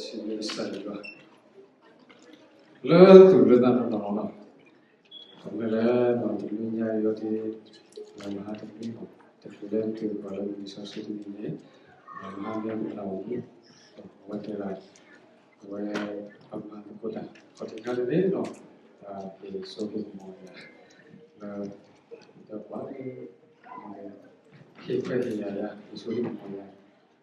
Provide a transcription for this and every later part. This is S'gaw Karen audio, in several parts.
စံးဘျုးကစၢ်ယွၤ လၢသူၣ်လၢသးနီၢ်နီၢ်လီၤ. ပမ့ၢ်လၢ တနွံညါအံၤဒီး မဟါတနွံ တချုးလၢသုးကီၢ်လၢလံာ်စီဆှံတနံၤန့ၣ် မဟါမ့ၢ်ပတၢ်အိၣ်မူ အဝဲတဲဒၣ် အဝဲ ပမၤသကိးတၢ် ခီၣ်ထံးခါတန့ၣ်ဒီး တၢ်ဟ့ၣ်စိဟ့ၣ်ကမီၤယၤ လၢ ဒီးပှၤ ဟ့ၣ်ခွဲးဟ့ၣ်ယာ်ယၤ ဟ့ၣ်စိဟ့ၣ်ကမီၤယၤ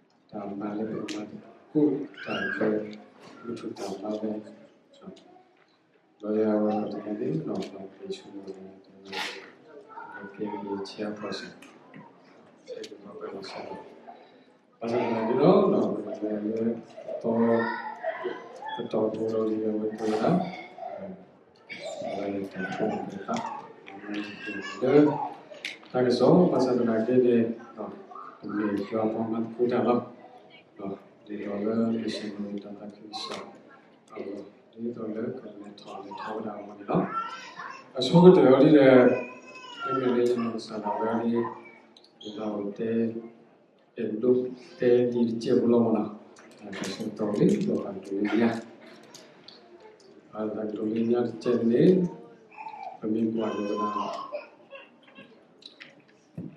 တၢ်မၤလၢပမၤသကိးတၢ်လၢ မုၢ်ထူၣ်တၢ်ဘါဝဲ ဒီးယၤဝဲခီၣ်ထံးခါန့ၣ်ဒီး ပှၤဟ့ၣ်စိကမီၤယၤ ကဲယဆံအဖီစၢၣ် ဆဲကမီၤပှဲၤလီၤဆဲးလီၤ ဘၣ်ဆၣ်သနာ်က့ဒီး ပမၤလၢ တီ ပတီၢ်ဖိဒီးလံအဝဲတဲဝဲဒၣ် အဝဲတၢ်ဖိတၢ်သး လၢ တၢ်ကစီၣ် ဘၣ်ဆၣ်သနာ်က့န့ၣ် တမ့ၢ်ယွၤပှၤမၤသကိးတၢ်လီၤ. ဒ်သိးလၢ missionary တၢ်သးခုကစီၣ်အဂီၢ် ဒ်သိးလၢကလဲၤထီၣ်လဲၤထီဝဲဒၣ်အဂီၢ်န့ၣ်လီၤ. အဆိကတၢၢ်အီၤဒ်လဲၣ် မ့မ့ၢ်လၢယနီၢ်ကစၢ်ဒၣ်ဝဲအံၤ ယသးအိၣ်တဲ အဲၣ်ဒိးတဲဒ်တကဲးဖိလီၤမးနီၤ တၢ်ဆၢကတီၢ်လံဒီးတၢ်ကတိၤလၢညါ တၢ်ကတိၤလၢညါတကဲးန့ၣ် ပမ့ၢ်ကွၢ်လၢဝဲဒၣ်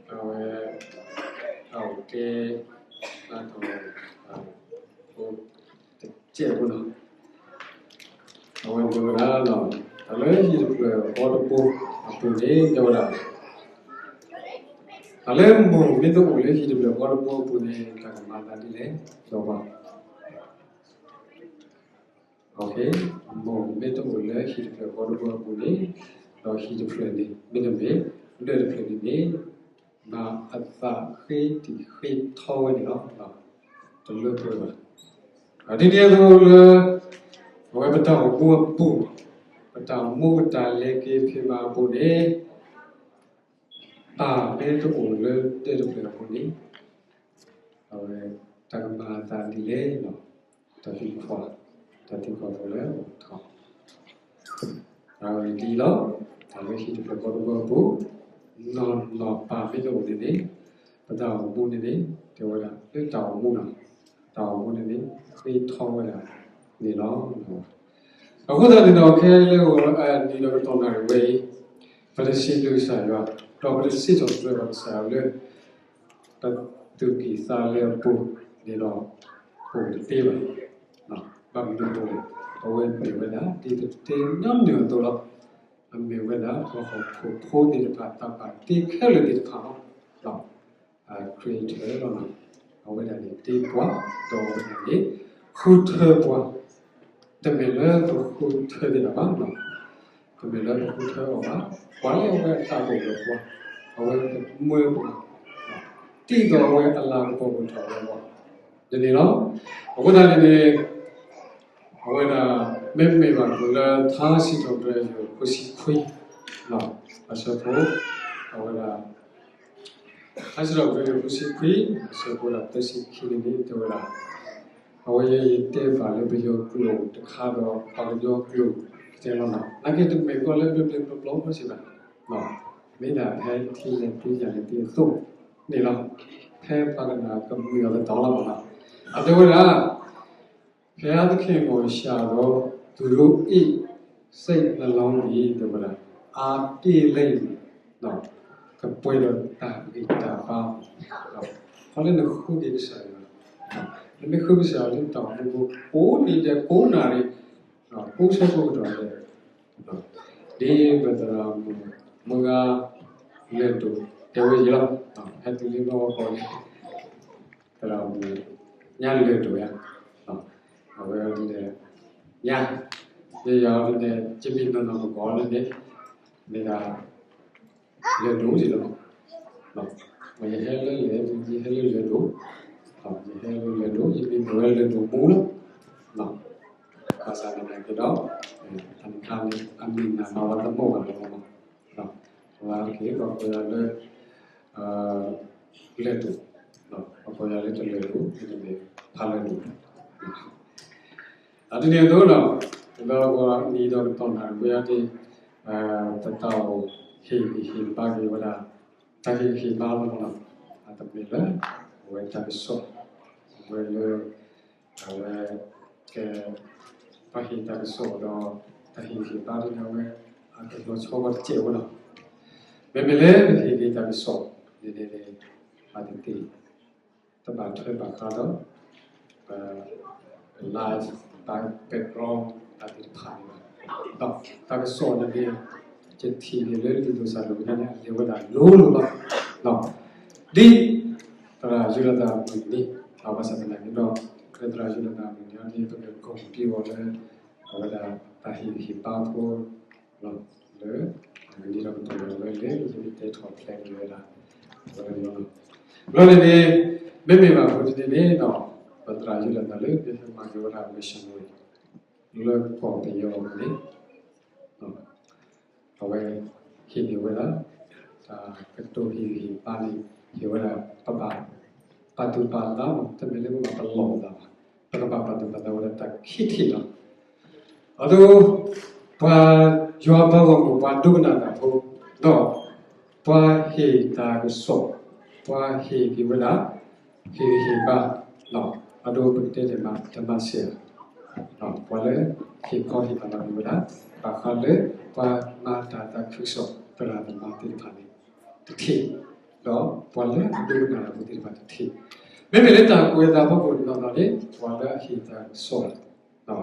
အဝဲ တၢ်အိၣ်ကဲ တၢ်က တကဲးဖိနီၤ အဝဲတဲဝဲဒၣ် တၢ်လၢဟံၣ်တဖျၢၣ်ဃီတဘိအပူၤန့ၣ် တဲဝဲဒၣ် တၢ်လၢမိၢ်မ့ၢ်တအိၣ်လၢဟံၣ်တဖျၢၣ်ဃီတဘိအပူၤန့ၣ် တၢ်ကမၤသးဒ်လဲၣ် ဒီးပှၤ မိၢ်မ့ၢ်တအိၣ်လၢဟံၣ်တဖျၢၣ်ဃီတဘိအပူၤန့ၣ် ဒီးဟံၣ်တဖျၢၣ်န့ၣ် မ့တမ့ၢ် ဒၢးတဖျၢၣ်န့ၣ်န့ၣ် ဘၣ်အသးဃ့တံၢ်ဃ့ထီဝဲန့ၣ်လီၤ. တလၢပှဲၤဘၣ်. ဒ်န့ၣ်အသိးလၢ အဝဲပတၢ်အိၣ်မူအပူၤ ပတၢ်အိၣ်မူပတၢ်လဲၤက့ၤဖံးမၤအပူၤန့ၣ် တၢ်မ့ၢ်တအိၣ်လၢဒၢးတဖျၢၣ်အပူၤန့ၣ် အဝဲ တၢ်ကမၤအသးဒ်လဲၣ်လီၤ. တၢ်သံကွၢ် တၢ်သံကွၢ်ဖိလၢထီၣ် အဝဲဒ်လီၤ. တၢ်လၢဟံၣ်တဖျၢၣ်ဃီတဘိအပူၤ နီၢ်နီၢ်ပၢ်မ့ၢ်တအိၣ်န့ၣ်န့ၣ် ပတၢ်အိၣ်မူန့ၣ်န့ၣ် တဲဝဲဒၣ်လၢတၢ်အိၣ်မူနီၤ တၢ်အိၣ်မူန့ၣ်န့ၣ် ဃ့ထီဝဲဒၣ်န့ၣ်လီၤ. အဃိသတးန့ၣ်ဒီး ခဲလၢာ်နံၤဒီးကတီၢ်နၣ်ရံၣ်ဝဲအံၤ ပတစံးဘျုးကစၢ်ယွၤ ဒီးပတစံးထီၣ်ပတြၢၤဘၣ်ကစၢ်ယွၤလၢ ပသူၣ်ကံၢ်သးလဲအပူၤန့ၣ်ဒီး ပအိၣ်တသ့ဘၣ်. ဘၣ်မနုၤအဃိလဲၣ်, အဝဲမ့ၢ်ဝဲဒၣ် ဒ်ပတဲနီတမံၤအသိးလီၤ. အမ့ၢ်ဝဲဒၣ် ပှၤဟီၣ်ခိၣ်ဖိသ့ၣ်တဖၣ် တၢ်ဘၣ်တ့ခဲလၢာ်သ့ၣ်တဖၣ်လီၤ. အ creator လီၤ. အဝဲဒၣ်န့ၣ် တ့ပှၤ ဒီးအဝဲဒၣ်န့ၣ် ဃုထၢပှၤ တမ့ၢ်လၢပဃုထၢသ့ၣ်တဖၣ်ဘၣ်, တမ့ၢ်လၢပဃုထၢအီၤဘၣ်. ပှၤလၢအဝဲအသးအိၣ်ဒီးပှၤ, အဝဲမၢပှၤ, ဒ်သိးအဝဲအလၤကပီၤပူၤထီၣ်ဝဲလီၤ. ဒ်န့ၣ်လီၤ. အဃိသတးန့ၣ်န့ၣ် အဝဲဒၣ် မ့မ့ၢ်ဘၣ်မ့ၢ်လၢထါစံးထီၣ်ပတြၢၤယိၤ ဃုဆံခွံ အဆၢဖိ အဝဲဒၣ် ထါစံးထီၣ်ပတြၢၤယိၤ ဃုဆံခွံ အဆၢဖိဒၣ်သၢဆံခံန့ၣ်န့ၣ် တဲဝဲဒၣ်, အဝဲယဲယတဲဘၣ်လၢပယီၤကျိာ်တခါဒီး ပှၤကညီကျိာ်ကတဲလီၤနီၤ. နာ်က့တမ့ၢ်ကီလၢဘျ့ဘျ့ဘျီဘျီဘၣ်စံးဘၣ်, မ့ၢ်ဒၣ်ဖဲထံလဲၣ်သ့ညၣ်လဲၣ်သ့အသိးန့ၣ်လီၤ. ဖဲပှၤကနၣ်ကမုာ်အီၤကတီၢ်လီၤမးနီၤ. အတဲဝဲဒၣ် ဘုရားသခင်ကို ရှာသော သူတို့၏ စိတ်နှလုံးသည် တဲဝဲဒၣ် အားပြည့်လိမ့်မည်, ကပှဲၤဒီးတၢ်ဂံၢ်တၢ်ဘါ, ခီလၢနဃုက့ၤကစၢ်ယွၤ, နမ့ၢ်ဃုကစၢ်ယွၤလၢတၢ်အိၣ်မူပူၤ ကိးနံၤဒဲး ကိးနၣ်ရံၣ် ကိးဆၢကိးကတီၢ်ဒဲး, ဒ်ပသရၣ်မုၣ်မုၢ်ဂၤ လဲၤဒိၣ် တဲဝဲယံၤလီၤ. ဟဲတုၤလၢနီၢ်ကီၢ်န့ၣ် သရၣ်မုၣ် ညါလဲၤဒိၣ်ယါ, အဝဲဒ်လဲၣ် ညါ ယဲယၤဒ်လဲၣ် ယမ့ၢ်နီၢ်နီၢ်မကီးလၢန့ၣ် မ့ၢ်ဒၣ် လဲၤဒိၣ်ယံၤလီၤ. ယဟဲလၢလဲၤ ယဟဲလၢလဲၤဒိၣ်, ယဟဲလၢလဲၤဒိၣ် ယမ့ၢ်မ့ၢ်ဝဲလဲၤဒိၣ်မူလီၤ. ဘၣ်ဆၣ်သနာ်က့ဒီး တၢ်တခါန့ၣ် အမ့ၢ်နာ်မၤဝဲတမ့ၢ်ဘၣ်လီၤ. ပဝဲက့ၤ ပှၤကိးယၤလၢ လဲၤဒိၣ်, ပှၤကိးယၤလၢတလဲၤဒိၣ် မ့တမ့ၢ်ဖးလဲၤဒိၣ်. အဒ်န့ၣ်အသိးဒီး လၢပနံၤဒီးကတီၢ်နၣ်ရံၣ်ဝဲအံၤ ပတၢ်အိၣ်ဟ့ၣ်ဂံၢ်ဟ့ၣ်ဘါက့ၤဝဲဒၣ် တၢ်ဟ့ၣ်ဂံၢ်ဟ့ၣ်ဘါလီၤမးနီၤ. အတမ့ၢ်လၢ အဝဲတၢ်ကစီၣ် အဝဲလၢ အဝဲ ကဲ ပှၤဟ့ၣ်တၢ်ကစီၣ်ဒီး တၢ်ဟ့ၣ်ဂံၢ်ဟ့ၣ်ဘါဒ်န့ၣ်ဝဲ အကလီၤဆီဝဲတစဲးဖိလီၤ. မ့မ့ၢ်လၢပဟ့ၣ်က့ၤတၢ်ကစီၣ်န့ၣ်န့ၣ် မၤတသ့ တဘၣ်ထွဲဘၣ်ဃးဒီး ပ live ဘၣ် background တၢ်သ့ၣ်တဖၣ်န့ၣ်ဘၣ်. ဒီးတၢ်ကစီၣ်န့ၣ်န့ၣ် ယထံၣ်န့ၣ်လၢလံာ်ဒိၣ်စၢ်ဒိၣ်ကညါန့ၣ် အလဲၤဝဲဒၣ်လိၤလိၤလီၤ. ဒ်သရၣ်ယိၤနသၣ်အမုၢ်နံၤ ဘၣ်ဆၣ်သနာ်က့ဒီး လၢသရၣ်ယိၤနသၣ်အမုၢ်နံၤန့ၣ် ပကကိးပံၤအီၤလၢ အဝဲဒၣ်တၢ်ဟ့ၣ်ဂံၢ်ဟ့ၣ်ဘါဖိ လၢ မုၢ်နံၤဒီးကတီၢ်လၢအဝဲလဲၤ ယကတဲထီၣ်ဖျဲးက့ၤဝဲဒၣ် အဝဲန့ၣ်လီၤ. ဘျီန့ၣ်န့ၣ် မ့မ့ၢ်ဘၣ်အဃိန့ၣ်န့ၣ်ဒီး ပသရၣ်ယိၤနသၣ်လၢ ပဟဲမၤက့ၤဝဲဒၣ် missionary လၢကီၢ်ပယီၤန့ၣ် အဝဲဟ့ၣ်န့ၢ်ဝဲဒၣ် တၢ်ကတိၤဟ့ၣ်ဂံၢ်ဟ့ၣ်ဘါန့ၣ် ဟ့ၣ်ဝဲဒၣ် ပဘၣ်ပာ်သူၣ်ပာ်သး တမ့ၢ်လၢပဘၣ်ပလီၢ်ပသးဘၣ်, ပကဘၣ်ပာ်သူၣ်ပာ်သးဝဲဒၣ်တၢ်ခံထံၣ်လီၤ. အဒိ ပှၤယွၤအပှၤဂီၢ်မုၢ် ပှၤဒိကနၣ်တၢ်ဖိ ဒီး ပှၤဟ့ၣ်တၢ်ကစီၣ် ပှၤဟ့ၣ်က့ၤဝဲဒၣ် ဟ့ၣ်ဂံၢ်ဟ့ၣ်ဘါ အဒိပကတဲန့ၣ်မး တမၤစၢၤ ပှၤလၢဟ့ၣ်ခီဟ့ၣ်နီၤလီၤက့ၤဝဲဒၣ် ဘၣ်ဃးလၢ ပှၤမၤတၢ်သးခုကစီၣ် သရၣ်သမါသ့ၣ်တဖၣ်န့ၣ် တထံၣ်, ဒီးပှၤလၢအဒိကနၣ်တၢ်ဖိသ့ၣ်တဖၣ်တထံၣ်, မ့မ့ၢ်လၢတၢ်ကွဲးအသးဖီခိၣ်နီၢ်နီၢ်န့ၣ် ပှၤလၢအဟ့ၣ်တၢ်ကစီၣ် ပှၤ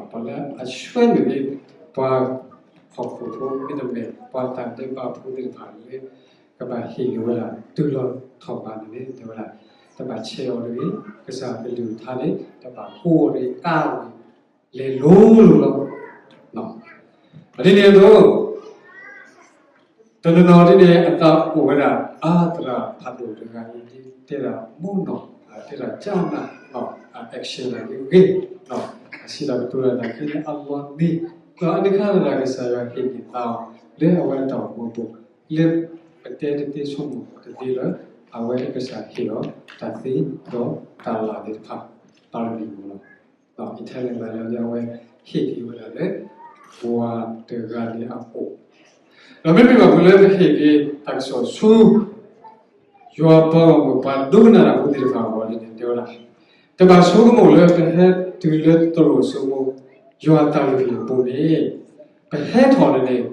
လၢအဆှၢနုာ်န့ၣ် ပှၤဟီၣ်ခိၣ်ဖိမ့တမ့ၢ် ပှၤတၢ်ဒဲးဘးဖိသ့ၣ်တဖၣ်လၢ ကဘၣ်ဟ့ၣ်က့ၤဝဲဒၣ်တုၤလီၤထီၣ်ဘးန့ၣ်န့ၣ် တဲဝဲဒၣ် တဘၣ်ဆဲးအီၤတဂ့ၤ, ကစၢ်အကလုၢ်ကထါန့ၣ် တဘၣ်ကိးအီၤတဂ့ၤ ကါအီၤတဂ့ၤ, လဲၤလိၤလိၤလီၤ. ဒ်န့ၣ်အသိး တနီၤနီၤဒ်န့ၣ် အသးအိၣ်ဝဲဒၣ် အါသရၣ်ဖးဒိၣ်တဂၤအံၤ ဒ်တဲဒၣ်မိၢ်နီၢ် တဲဒၣ်ကၢ်နၢ် အ action န့ၣ်ဂ့ၤ အစံးတၢ်ကတိၤတၢ်ခဲလၢာ်အလီၤနံၤ ဒီးအန့ၣ်ခါဒၣ်ကစၢ်ယွၤဟ့ၣ်န့ၢ်သးအီၤ လၢအဝဲအတၢ်အိၣ်မူအပူၤ လၢပတဲတသ့ဆိကမိၣ်တသ့လၢ အဝဲကစၢ်ဟ့ၣ်အီၤ တၢ်သ့ဒီးတၢ်လၢ်သ့ၣ်တဖၣ် ပါရမီၤလီၤ. ဒီး Italian ဘၣ်လၢအဝဲဟ့ၣ်က့ၤဝဲဒၣ်လၢ ပှၤတဂၤန့ၣ်အအိၣ် ဒီးမ့မ့ၢ်ဘၣ်မနုၤလၢပဟ့ၣ်က့ၤတၢ်ကစီၣ်ဆူ ယွၤအပှၤဂီၢ်မုၢ်ပှၤဒိကနၣ်တၢ်ဖိသ့ၣ်တဖၣ်အဂီၢ်န့ၣ် တဲဝဲဒၣ် တဘၣ်ဆိကမိၣ်လၢပဟဲတုၤလၢသရိာ်စိမိ ယွၤတၢ်လုၢ်ဟံၣ်အပူၤန့ၣ် ပဟဲထီၣ်န့ၣ်န့ၣ်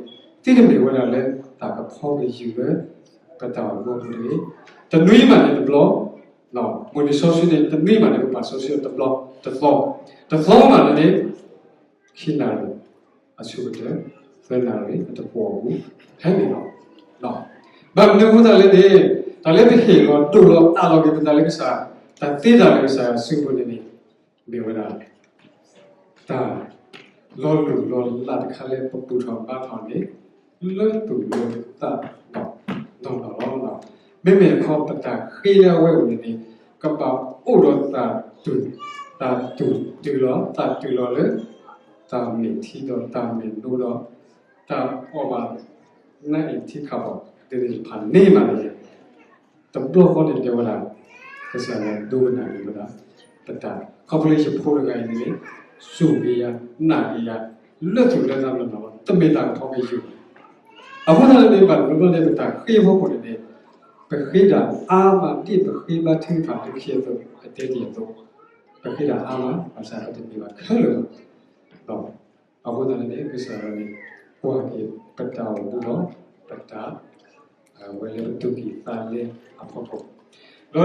သ့တမ့ၢ်ဝဲဒၣ်လၢတၢ်ကဖီကယူၢ်လၢ ပတၢ်အိၣ်မူအပူၤတဂ့ၤ, တနွံမးန့ၣ်တဘျီ မုၢ်နံၤစီဆှံန့ၣ် တနွံမးန့ၣ် ပဘၣ်စီဆှံအီၤတဘျီတသီ, တသီမးန့ၣ်န့ၣ် ခံနၣ်ရံၣ် အဆိကတၢၢ် သၢနၣ်ရံၣ်အတကွီၢ်အပူၤ ဟဲန့ၣ်လီၤ. ဘၣ်မနုၤအဃိသတးလဲၣ်န့ၣ် တၢ်လၢပဟ့ၣ်လီၤဒိၣ်လီၤအါလီၤက့ၤပသးလၢကစၢ်, တၢ်သ့တၢ်လၢကစၢ်ယွၤစုပူၤန့ၣ်န့ၣ် မ့ၢ်ဝဲဒၣ် တၢ်လီၤလိၢ်လီၤလးတခါလၢပဘူၣ်ထီၣ်ဘါထီၣ်န့ၣ် လၢသူၣ်လၢသးနီၢ်နီၢ်လီၤ. မ့မ့ၢ်တခီပတၢ်ဃ့လၢအဝဲအအိၣ်န့ၣ်န့ၣ် ကဘၣ်အိၣ်ဒီးတၢ်တူၢ်, တၢ်တူၢ်တုၤလီၤ, တၢ်တူၢ်လီၤလၢ တၢ်မဲာ်ထံဒီးတၢ်မဲာ်နိဒီး တၢ်အီၣ်ဘၣ် နအ့ၣ်ထံခးဘီၣ် သ့ၣ်တဖၣ်န့ၣ်မးန့ၣ် တဘျီဃီန့ၣ်တဲဝဲဒၣ် ကစၢ်ယွၤဒိကနၣ်န့ၢ်ဝဲဒၣ် ပတၢ် ခီဖျိယဖိတဂၤအံၤန့ၣ် စူၢ်က့ၤယၤ နာ်က့ၤယၤ လၢသူၣ်လၢသးနီၢ်နီၢ်လီၤ, တမ့ၢ်တၢ်ကဖီကယူၢ်ဘၣ်. အဃိသတးန့ၣ် ဘၣ်တဘျီဘျီန့ၣ် ပတၢ်ဃ့အဖီခိၣ်န့ၣ်န့ၣ် ပဃ့ဒၣ်အါမး ဒ်ပဃ့ဘါထုကဖၣ်လၢခံအသိး ပတဲတ့ၢ်အသိး ပဃ့ဒၣ်အါမး ဘၣ်ဆၣ်ပတမ့ၢ်ဘၣ်ခဲလၢာ်ဘၣ်. အဃိသတးန့ၣ် ကစၢ်ယွၤန့ၣ် ကွၢ်က့ၤပတၢ်အိၣ်မူဒီး ပတၢ် ဝဲလၢပသူၣ်ကံၢ်သးလဲအဖီခိၣ်,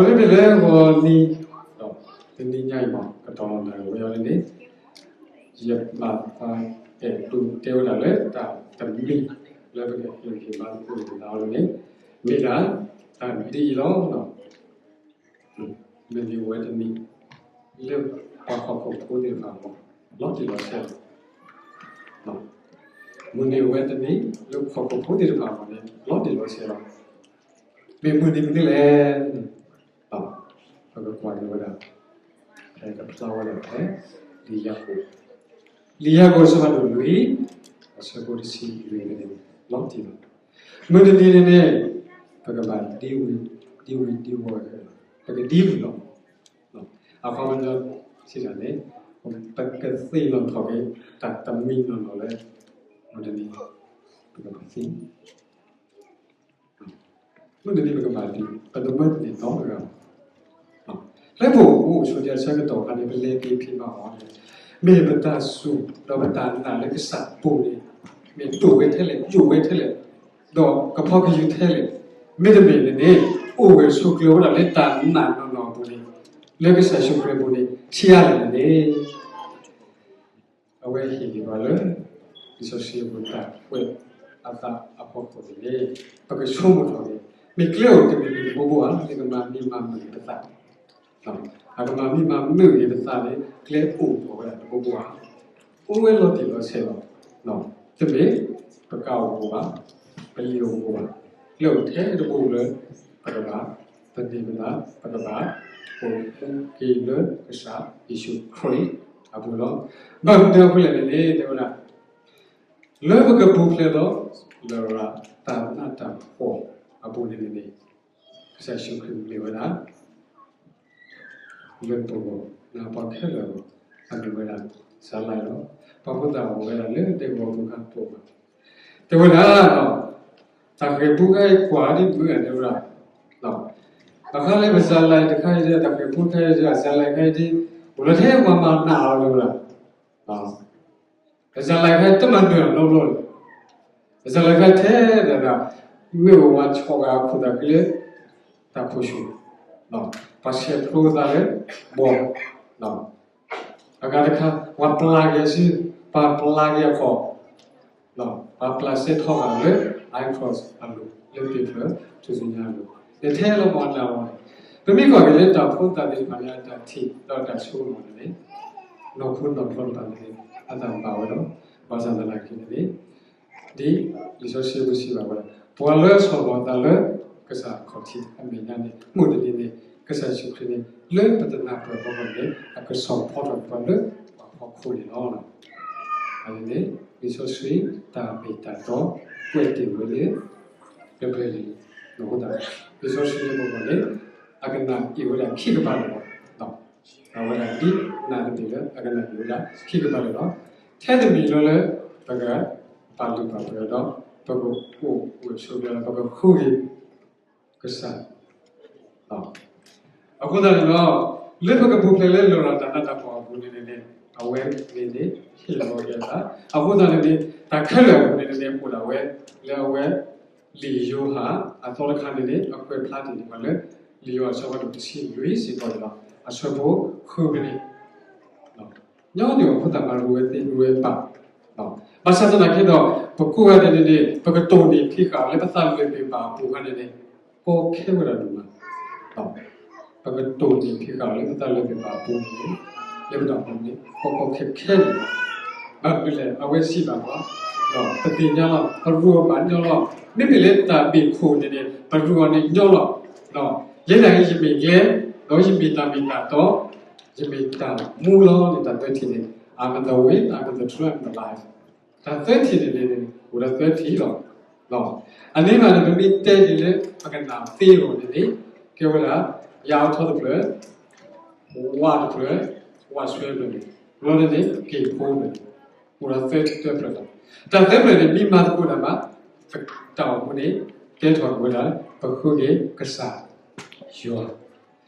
ဒီးမ့မ့ၢ်လၢဂီၤနံၤ တနံၤညါအံၤမး ကတီၢ်လီၤနၣ်ရံၣ်ဝဲအံၤန့ၣ် ယဘၣ်သးအဲၣ်ဒိးတဲဝဲဒၣ်လၢတၢ်တမံၤ လၢပကဟ့ၣ်ဂံၢ်ဟ့ၣ်ဘါသကိးက့ၤသးအီၤန့ၣ် မ့ၢ်ဒၣ်တၢ်ဒ်အံၤလီၤ. မုၢ်နံၤဝဲတနံၤ လၢပှၤဟီၣ်ခိၣ်ဖိသ့ၣ်တဖၣ်အဂီၢ် လီၤတံၢ်လီၤဆဲးလီၤ. မုၢ်နံၤဝဲတနံၤ လၢဟီၣ်ခိၣ်ဖိသ့ၣ်တဖၣ်အဂီၢ်န့ၣ် လီၤတံၢ်လီၤဆဲးလီၤ. မ့ၢ်မုၢ်နံၤမနုၤလဲၣ်န့ၣ် ပကကွၢ်က့ၤဝဲဒၣ် ဖဲကဖျါဝဲဒၣ်ဖဲ လံာ်ယၤကိာ်, လံာ်ယၤကိာ်အဆၢဖးဒိၣ်လွံၢ် အဆၢဖိတဆံလွံၢ်န့ၣ် လီၤတံၢ်လီၤ. မုၢ်တနံၤန့ၣ်န့ၣ် ပကဘၣ်ဒံဝံၤ ဒံဝံၤဒံဝီၤ ပကဒံဝံၤလီၤ. အခီပညီစံးတၢ်န့ၣ် ပကသ့ၣ်နီၣ်ထီၣ်က့ၤ တၢ်တမံၤနီၢ်နီၢ်လၢ မုၢ်တနံၤ ပကဘၣ်သ့ မုၢ်တနံၤပကဘၣ်ဒံ ပတမၢတန့ၢ်နီတဂၤဘၣ်. လၢပအိၣ်မူအိၣ်ဆိးတၢ်ဆၢကတီၢ်အခါန့ၣ် ပလဲၤက့ၤဖံးမၤအီၤန့ၣ် မ့ၢ်ပတၢ်စူၢ်ဒီးပတၢ်နာ်လၢကစၢ်အပူၤန့ၣ် မ့ၢ်ဒိၣ်ဝဲထဲလဲၣ်, ယိာ်ဝဲထဲလဲၣ်, ဒီးကဖီကယုၢ်ထဲလဲၣ်, မ့တမ့ၢ်န့ၣ်န့ၣ် အိၣ်ဝဲဆိးကျၢၤဝဲဒၣ်လၢတၢ်နာ်နီၢ်နီၢ်အပူၤန့ၣ်, လၢကစၢ်ယ့ၣ်ၡူးခရံာ်အပူၤန့ၣ် ဆံးအါလဲၣ်န့ၣ် အဝဲဟ့ၣ်ဂံၢ်ဘါလၢ လံာ်စီဆှံအပူၤတၢ်ကွဲးအသးအဖီခိၣ်န့ၣ်န့ၣ် ပကဆိကမိၣ်ထီၣ်န့ၣ် မ့ၢ်ကျဲအိၣ်တမံၤမံၤတဘိဘိဧါ, လၢကမၤမံမၤမုာ်ပသး, အကမၤမံမၤမုာ်န့ၣ်ပသးန့ၣ် ကျဲအိၣ်ထီၣ်ဝဲဒၣ်တဘိဘိဧါ, အိၣ်ဝဲလီၤတံၢ်လီၤဆဲးလီၤ, တမ့ၢ် ပကးအိၣ်တဘိဘၣ်, ပလံၤအိၣ်တဘိဘၣ်, ကျဲအိၣ်ထဲတဘိလၢ ပကဘၣ် ပန့ၢ်ပသး ပကဘၣ် အိၣ်မူက့ၤလၢကစၢ်ယ့ၣ်ၡူးခရံာ်အပူၤလီၤ. ဘၣ်မနုၤအဃိလဲၣ်န့ၣ်န့ၣ် တဲဝဲဒၣ် လၢပကပူၤဖျဲးဒီး လရာ်တၢ်နးတၢ်ဖှီၣ်အပူၤန့ၣ်န့ၣ် ကစၢ်ယ့ၣ်ၡူးခရံာ်မ့ၢ်ဝဲဒၣ် လၢပဂီၢ် နပှၤခဲလၢာ်အဂီၢ် အမ့ၢ်ဝဲဒၣ် စၤလါလီၤ. ပှၤဖိသၣ်အိၣ်ဝဲဒၣ်လၢဒဲကဝီၤပူၤခါကိးမး တဲဝဲဒၣ် တၢ်ဃဲၤပူခါအံၤကွၢ်ဒ်မုၢ်ဂၤတဲဝဲဒၣ် အခါလၢပစၤလါတခါအံၤ တၢ်ဃဲၤပူခါအံၤ စၤလါခါအံၤဒ် အိၣ်လၢထဲပှၤမၤနးအီၤတဲဝဲဒၣ် စၤလါခါတမၤနၢၤအီၤနီတဘျီန့ၣ် စၤလါခါထဲဒၣ်ဒၣ် မ့ၢ်အိၣ်ဝဲဆီၣ်ဂၤအခိၣ်သးက့ၤလၢ တၢ်ဖိၣ်ဆူၣ် ပှၤဆဲးဖျိသးလၢ ဘီ အဂၤတခါ ပှၤပျၢ်က့ၤအစု ပှၤပျၢ်က့ၤအခီၣ် ပှၤပျၢ်စဲထီၣ်ဂၤလၢ icross အလိၤ လၢပ့ၤဖျၢၣ်ထူၣ်စုညါအလိၤ လၢထဲလၢပှၤနးဝဲန့ၣ် ပမ့ၢ်ကွၢ်က့ၤလၢတၢ်ဖိသၣ်သ့ၣ်တဖၣ်န့ၣ် အတၢ်ထံၣ်ဒီးတၢ်ဆိကမိၣ်န့ၣ် နီၢ်ခိနီၢ်ခီတဖၣ်န့ၣ် အတၢ်ဘၣ်ဝဲဒီး ဘၣ်ဆၣ်သနာ်က့န့ၣ် ဒ်လံာ်စီဆှံပူၤစံးဘၣ်ဝဲဒၣ် ပှၤလၢအဆီၣ်လီၤအသးလၢ ကစၢ်အခီၣ်ထံးအမဲာ်ညါန့ၣ် မုၢ်တနံၤန့ၣ် ကစၢ်ယ့ၣ်ၡူးခရံာ်န့ၣ် လၢပတနၢ်ပၢၢ်အဖီခိၣ်န့ၣ် အကဆီၣ်ဖီထီၣ်ပှၤလၢပှၤဖီခိၣ်န့ၣ်လီၤ. အန့ၣ်န့ၣ် လံာ်စီဆှံတၢ်မ့ၢ်တၢ်တီ ကွဲးတ့ၢ်ဝဲလၢ ပျဲၢ်ပျဲၢ်လံ အဃိသတး လံာ်စီဆှံအဖီခိၣ်န့ၣ် အကနၣ်အ့ၣ်ဝဲဒၣ်ခံကပၤန့ၣ်လီၤ. အဝဲဒၣ်ဒ်နၢ်တဘ့ၣ်လၢ အကနၣ်အ့ၣ်ဝဲဒၣ်ခံကပၤန့ၣ်လီၤ. ထဲတမံၤလၢလၢ ပကပာ်လုၢ်ပာ်ပှ့ၤဒီး ပကအိၣ်အိၣ်ဆိးကျၢၤဒီး ပကဃုက့ၤကစၢ် အဃိသတးန့ၣ်ဒီး လၢပကပူၤဖျဲးလၢလရာ်တၢ်နးတၢ်ဖှီၣ်အပူၤန့ၣ်န့ၣ် အဝဲန့ၣ်န့ၣ် ဟ့ၣ်လီၤက့ၤအသး အဃိသတးန့ၣ်န့ၣ် တၢ်ခဲလၢာ်အပူၤန့ၣ်န့ၣ် အိၣ်ဒၣ်ဝဲ လၢအဝဲ လံာ်ယိၤဟၣ်အသီတခါန့ၣ်န့ၣ် အကွဲးဖျါတ့ၢ်န့ၢ်ပှၤလၢ လံာ်ယိၤဟၣ်အဆၢဖးဒိၣ်တဆံလွံၢ်စ့ၢ်ကီးန့ၣ်လီၤ. အဆၢဖိဃုဖဲန့ၣ် ညီနုၢ်အဖိသၣ်မၤရူဝဲသ့ရူဝဲဘၣ် ဘၣ်ဆၣ်သနာ်က့ဒီး ပကိးဂၤဒဲးန့ၣ်န့ၣ် ပကတိၢ်န့ၢ်ဖံးဃာ်လၢပသးလၢပ့ၤဘၣ်အပူၤခါန့ၣ်န့ၣ် ကီခဲဝဲဒၣ်ဒိၣ်မး ပကတိၢ်န့ၢ်ဖံးဃာ်လၢပသးလၢပ့ၤဘၣ်အပူၤန့ၣ် လၢပတၢ်အိၣ်မူန့ၣ် ကီကီခဲခဲန့ၣ်လီၤ. ဘၣ်မနုၤလဲၣ် အဝဲစံးဘၣ်ပှၤ ပသ့ၣ်ညါလီၤ ပရူးအီၤဘၣ်ညီလီၤ. မ့မ့ၢ်လၢတၢ်ဘ့ၣ်ခိၣ်န့ၣ်န့ၣ် ပရူးအီၤန့ၣ်ညီလီၤ. ယဲဒၣ်အံၤယမ့ၢ်ကျဲ ဒီးယမ့ၢ်တၢ်မ့ၢ်တၢ်တီ ယမ့ၢ်တၢ်မူလီၤန့ၣ် တၢ်သၢထံၣ်န့ၣ် I'm the way, I'm the truth, and the life. တၢ်သၢထံၣ်န့ၣ်န့ၣ် အိၣ်ဒီးသၢထံၣ်လီၤ. အန့ၣ်ဘၣ်န့ၣ် ပမ့ၢ်တဲဒ်လၢ ပကနၣ်သ့အဂီၢ်န့ၣ်န့ၣ် ကဲဝဲဒၣ် ယၤအထီတဖျၢၣ် ဝးတဖျၢၣ် ဝးဆွဲတဖျၢၣ်န့ၣ် ဘျီန့ၣ်န့ၣ် က့ၤဖိတဖျၢၣ်န့ၣ် အိၣ်ဒီးသၢဖျၢၣ်လီၤ. တၢ်သၢဖျၢၣ်န့ၣ် မ့ၢ်မၤသကိးတၢ်မး တၢ်အိၣ်မူန့ၣ် ကဲထီၣ်ဝဲဒၣ် ပဃုက့ၤကစၢ်ယွၤ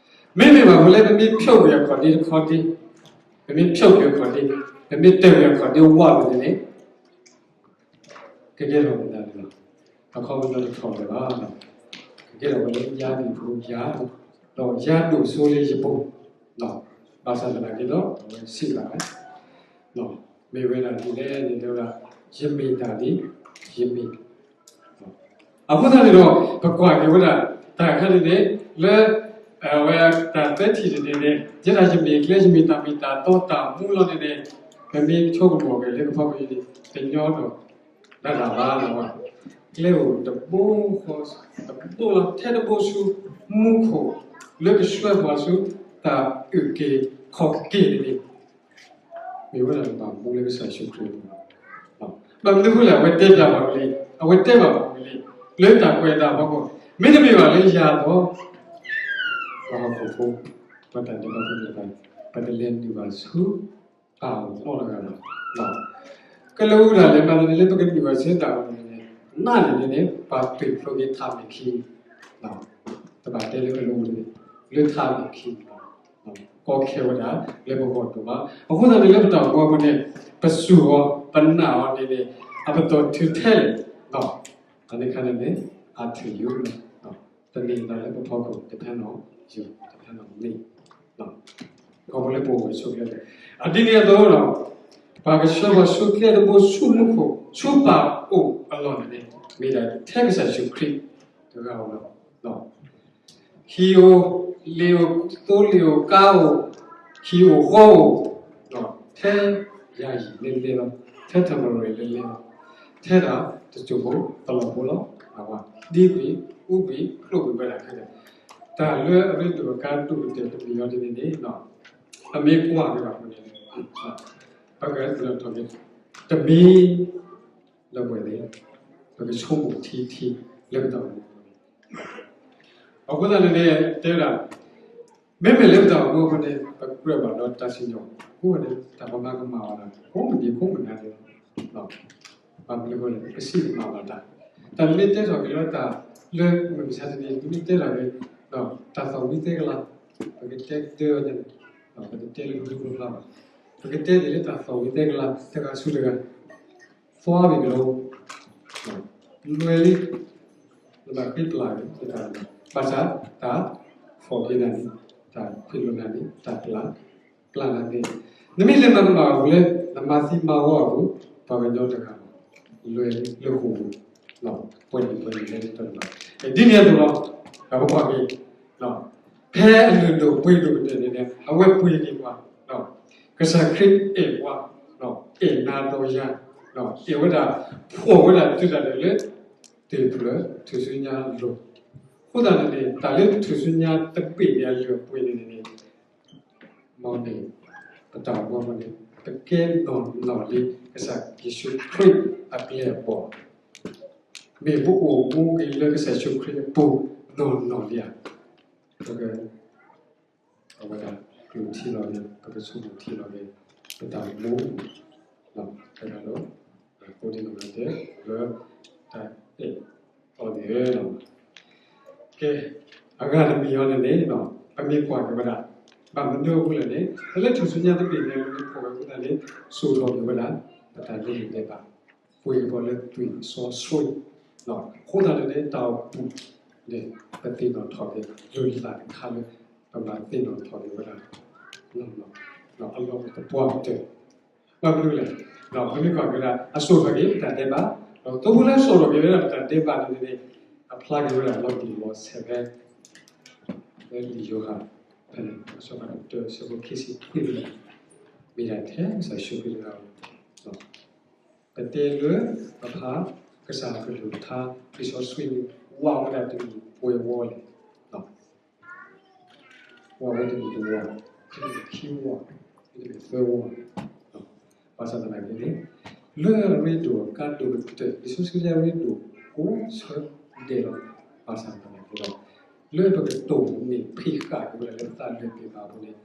မ့မ့ၢ်ဘၣ်ဃိလၢ ပမ့ၢ်ဖျိးကွံာ်အခီၣ်ဒ့တခီဒ့, ပမ့ၢ်ဖျိးကွံာ်အခီၣ်ဒ့, ပမ့ၢ်တဲာ်ကွံာ်အခီၣ်ဒ့ဝးန့ၣ်န့ၣ် ကကဲထီၣ်မတၤန့ၣ်လီၤ. အခီပညီတထီၣ်လၢၤဘၣ်. ကကဲထီၣ်ဝဲလၢယၤဒိၣ်ဖိယၤ, ဒီးယၤဒိၣ်စိလၢယပူၤ, ဘၣ်ဆၣ်သနာ်က့ဒီး အဝဲစံးဘၣ် မ့ၢ်ဝဲဒၣ်ဒ်လဲၣ်န့ၣ် တဲဝဲဒၣ် ယမ့ၢ်တၢ်ဒ် ယမ့ၢ် အဃိသတးန့ၣ်ဒီး ပကွၢ်က့ၤဝဲဒၣ် တၢ်ခါန့ၣ်န့ၣ် လၢ အဝဲတၢ်သၢထံၣ်န့ၣ်န့ၣ် ယဲဒၣ်ယမ့ၢ်ကျဲ ယမ့ၢ်တၢ်မ့ၢ်တၢ်တီတၢ်မူလီၤန့ၣ်န့ၣ် ပမ့ၢ်ဆိကမိၣ်က့ၤလၢပဖီခိၣ်အံၤန့ၣ် တညီဒီး ဒၣ်တၢ်ဘၣ်လီၤ. ကျဲအိၣ်တဘိဃီ တဘိလီၤ ထဲတဘိဆူ မူခိၣ် လၢကဆှၢပှၤဆူ တၢ်အုၣ်က့ၤခီၣ်က့ၤန့ၣ်န့ၣ် မ့ၢ်ဝဲဒၣ်ပဘၣ်မူလၢကစၢ်ယ့ၣ်ၡူးခရံာ်အပူၤလီၤ. ဘၣ်မနုၤအဃိလဲၣ် အဝဲတဲဘၣ်ပှၤဝံၤလံ, အဝဲတဲဘၣ်ပှၤဝံၤလံ, လၢတၢ်ကွဲးအသးအဖီခိၣ်, မ့တမ့ၢ်ဘၣ်လၢယၤဒီး ပှၤဟီၣ်ခိၣ်ဖိ, ပှၤတၢ်ဒဲးဘးဖိသ့ၣ်တဖၣ်, ပတလဲၤနုာ်ဘၣ်ဆူ တၢ်အိၣ်နီတဂၤဘၣ်. ကဲလၢအအိၣ်ဒၣ်လဲာ်မးန့ၣ် လၢပကနုာ်ဘၣ်ဆူတၢ်အိၣ်န့ၣ် နးန့ၣ်န့ၣ် ပှၤပ့ၢ်ဖျိက့ၤထးမဲာ်ခံ, တဘၣ်တဲလၢကလိၤန့ၣ် လၢထးမဲာ်ခံန့ၣ်လီၤ. ကီခဲဝဲဒၣ်လၢပဂီၢ်ဒိၣ်ဘၣ်. အဃိသတးန့ၣ်လၢပတၢ်အိၣ်မူအပူၤန့ၣ် ပစူၢ်အီၤ ပနာ်အီၤန့ၣ်န့ၣ် အပတီၢ်ထုးထဲလဲၣ်, အန့ၣ်ခါန့ၣ်န့ၣ် အထုးယိာ်လီၤ. တမ့ၢ်တၢ်လၢပဖီခိၣ် တဖဲနီၣ်ယိာ် တဖဲနီၣ်မ့ၢ် ခီဖျိလၢပအိၣ်ဝဲဆိးကျၢၤ, အဒ်န့ၣ်အသိးဒီး ပှၤကဆှၢပှၤဆိးကျၢၤတဘိဆူမူခိၣ် ဆူပၢ်အိၣ်အလီၢ်န့ၣ်န့ၣ် မ့ၢ်ဒၣ်ထဲကစၢ်ယ့ၣ်ၡူးခရံာ်တဂၤဧိၤလီၤ. ဟံၣ်ဧိၤ, လ့ၣ်ဧိၤ, သိလ့ၣ်ဧိၤ, ကါဧိၤ, ဟံၣ်ဧိၤဃီဧိၤ, ထဲယၤယံၤလဲၤလဲၤလီၤ, ထဲ temporary လဲၤလဲၤလီၤ, ထဲဒၣ်တစိၢ်ဖိတလီၢ်ဖိလီၤ. ဒံကွံာ်, အူကွံာ်, ဖျိကွံာ်ဝဲဒၣ်ခဲလၢာ်, တၢ်လၢအရ့ဒိၣ်အကါဒိၣ်ကတၢၢ်တမံၤအံၤန့ၣ်န့ၣ် ပမ့ၢ်ကွၢ်က့ၤဘၣ်အဃိန့ၣ် ပက တမ့ၢ်လၢပှဲၤန့ၣ် ပကဆိကမိၣ်ထံထံလၢပတၢ်အိၣ်မူအပူၤန့ၣ်, အဃိသတးန့ၣ်န့ၣ် တဲဝဲဒၣ် မ့မ့ၢ်လၢပတၢ်အိၣ်မူအပူၤန့ၣ် ပကြၢးဘၣ်ဒီးတၢ်စံၣ်ညီၣ် အဃိန့ၣ် တၢ်ပမၤကမၣ်အီၤဒၣ် ကိးမုၢ်နံၤကိးမုၢ်နၤန့ၣ်လီၤ. ဘၣ်မနုၤအဃိလဲၣ် ပစံးကမၣ်ဘၣ်တၢ်, တၢ်မ့ၢ်တဲထီၣ်က့ၤလၢတၢ်လၢမုၢ်မဆါတနံၤ မ့ၢ်တဲထီၣ်က့ၤ တၢ်သီၣ်ဝံသဲကလၤ ပကတဲကတၢၢ်အီၤန့ၣ် ပကတဲလၢပဒူပဖျါဘၣ်, ပကတဲန့ၣ်လၢတၢ်သီၣ်ဝံသဲကလၤတဂၤဆူတဂၤ သွါဝံၤကလိ လွဲလံ နဘၣ်ဃ့ပျၢ်က့ၤ ဘၣ်ဆၣ်တၢ်ဖီၣ်က့ၤနၤန့ၣ် တၢ်ခွဲးလိာ်နၤန့ၣ် တၢ်ပျၢ် ပျၢ်နၤန့ၣ် နမ့ၢ်လဲၤမၤကမၣ်အပူၤလၢ နမၤသံမၤဝီအပူၤ ပှၤကညီတဂၤ လွဲလၢဃိာ်ပူၤ ပှဲၤန့ၣ်ပှဲၤန့ၣ်လဲၤတၢ်တဘၣ် ဒ်န့ၣ်အသိးလီၤ. ဒီးပကွၢ်က့ၤ ဖဲအလုၢ်ဒိၣ်ပှ့ၤဒိၣ်ကတၢၢ်န့ၣ် အဝဲပှ့ၤက့ၤပှၤ ကစၢ်ခရံာ်အဲၣ်ပှၤ အဲၣ်နၤဒီးယၤ အဲၣ်ဝဲဒၣ် ဖှီၣ်ဝဲဒၣ်တုၤဒၣ်လဲာ်လၢ တ့ၢ်ဖျၢၣ်ထူၣ်စုညါအလိၤ, အဃိသတးန့ၣ်န့ၣ် တၢ်လၢထူၣ်စုညါတဘ့ၣ်န့ၣ် အလုၢ်အပှ့ၤန့ၣ်န့ၣ် မ်န့ၣ် ပတၢ်အိၣ်မူအပူၤန့ၣ် ပကဲနီၢ်နီၢ်လံ ကစၢ်ယ့ၣ်ၡူးခရံာ်အပျဲၢ်အဘီၣ်, မ့ၢ်ပအိၣ်မူက့ၤလၢကစၢ်ယ့ၣ်ၡူးခရံာ်အပူၤနီၢ်နီၢ်လံဧါ. ပက အဝဲဒၣ် ကလူးထံလီၤက့ၤ ပကဆိကမိၣ်ထံလီၤက့ၤ ပတၢ်အိၣ်မူ တၢ်လီၤ ကိးဒံနီၢ်ဂၤဒဲး လၢတၢ်အဲၣ်အီၤန့ၣ်လီၤ. ကဲ အဂၤတမံၤအံၤန့ၣ်န့ၣ် ပမ့ၢ်ကွၢ်က့ၤဝဲဒၣ် ဘၣ်မနုၤအဃိလဲၣ်န့ၣ် ပလၢထူၣ်စုညါတဘ့ၣ်န့ၣ် လၢပဝဲအဃိသတးန့ၣ် စိာ်ထီၣ်က့ၤဝဲဒၣ် ပတၢ်လၢယံၤဒဲးဘး ပှ့ၤက့ၤပှၤလၢသွံၣ်စီဆှံ အဃိသတးန့ၣ်န့ၣ် တၢ်အိၣ်ပူၤန့ၣ် ပသ့ၣ်နီၣ်ထီၣ်က့ၤ လုၢ်လၢ်တခါလၢ ပဘၣ်သ့ၣ်နီၣ်ထီၣ်က့ၤဝဲဒၣ် အလီၢ်တပှၢ်ကတၢၢ် ဘၣ်မနုၤလဲၣ်, ပမ့ၢ်ကွၢ်က့ၤဝဲဒၣ် အစိာ်ထီၣ်က့ၤပတၢ်ဒဲးဘး, ဒီးသိဖိလၢစိာ်ထီၣ်က့ၤဝဲဒၣ်ပတၢ်ဒဲးဘးန့ၣ်န့ၣ် အဖျါက့ၤဝဲဒၣ်လီၤတံၢ်လီၤဆဲးဖဲ လၢလံာ်ယိၤဟၣ် ဖဲန့ၣ် အဆၢဖးဒိၣ်တၢ အဆၢဖိခံဆံခွံန့ၣ် မ့ၢ်ဒၣ်ထဲကစၢ်ယ့ၣ်ၡူးခရံာ်တဂၤဧိၤ ပတဲလၢ ပဖး ကစၢ်အကလုၢ်ကထါ လံာ်စီဆှံန့ၣ် ဝးဝဲဒၣ်တမံၤပှဲၤဝီလဲၣ်, ဝးဝဲတမံၤတဝီ, တမံၤခံဝီ, တမံၤသၢဝီ, ဘၣ်ဆၣ်သနာ်က့န့ၣ် လၢအရ့ဒိၣ်အကါဒိၣ်ကတၢၢ် လံာ်စီဆှံအရ့ဒိၣ်ကိးဆၢဒဲးလီၤ. ဘၣ်ဆၣ်သနာ်က့ဒီး လၢပကတိၢ်န့ၢ်ဖံးဃာ်က့ၤဝဲဒၣ်လၢပသးလၢပှဲၤဘၣ်အဃိန့ၣ်